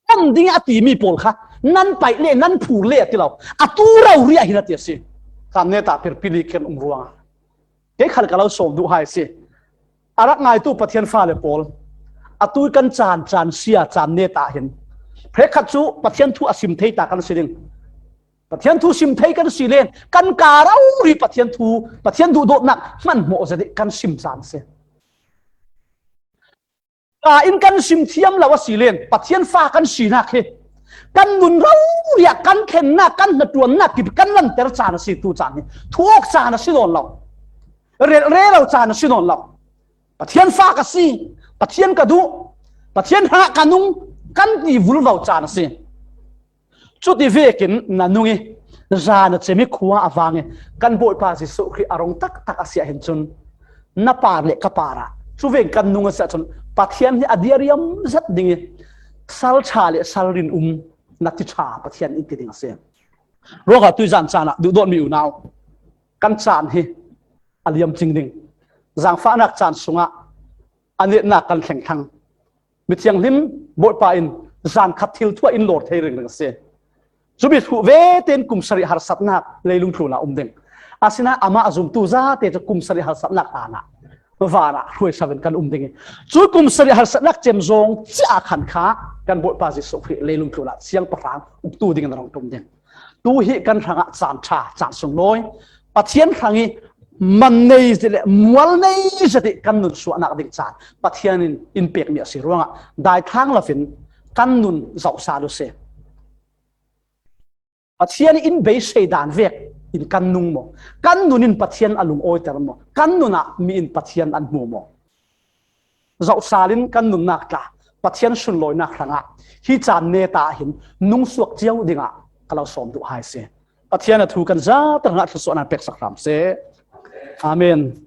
kan ding a timi pawl kha, nan paih le nan phur le a ti lo. Atu rori ah hin a ti a si. Kan neta pirpili khen um ruangah kei khal ka lo sawm duh hai si. A rak ngaitu Pathian fale pawl, atu i kan caan, caan sia, caan neta ah hin hrekkhat cu Pathian thu a sim thei ta kan si ding. Pathian thu sim thei kan si len kan ka rori Pathian thu, Pathian duhdawtnak hmanhmawh zet i kan sim caan a si. Ka in kan sim thiam lo a si len Pathian fa kan sinak hi kan nun rori ah kan thlennak, kan hnaṭuannak kip kan lanter caan a si. Tu caan hi thu awk caan a si nawn lo, relh rero caan a si nawn lo. Pathian fa ka si, Pathian ka duh, Pathian hrangah ka nung kan ti vulvo caan a si. Cuti vekin na nung i zan a cem i khua a vang i kan Bawipa Jesuh Khrih a rung taktak a si ahhin cun na par le ka par ah cu veng kan nung a si ahcun Pathian hi a diariam zet ding i sal ṭha le sal rin um na ti ṭha Pathian in ti ding a si. Ruangah tuizan caan ah duhdawtmi unau, kan caan hi a liam cing ding. Zaangfahnak caan sungah a netnak kan thleng thlang. Mi thianghlim Bawipa in zan khat thil thu ah in lawr thei ringring a si. Cumi thu ve tein kum sarih harsatnak leilung tlun ah um ding. Asinain amah a zumtu zate cu kum sarih harsatnak hlan ah van ah hruai hram in kan um ding i, cu kum sarih harsatnak cem zong cia khan kha kan Bawipa Jesuh Khrih leilung tlun ah siangpahrang uktu ding in a rung ṭum ding. Tu hi kan hrangah caan ṭha, caan sunglawi, Pathian hrang i man nei zet le mual nei zet i kan nun suahnak ding caan Pathian in in pekmi a si ruangah daithlang lo in kan nun zoh sal u si. Pathian in beisei dan vek in kan nung maw? Kan nun in Pathian a lungawiter maw? Kan nun ah mi in Pathian an hmu maw? Zoh sal in kan nunnak tla Pathian sunlawinak hrangah hi caan neta ah hin nung suak cio dingah ka lo sawm duh hai si. Pathian a thu kan zate hrangah thluasuahnak peksak hram seh. Amen.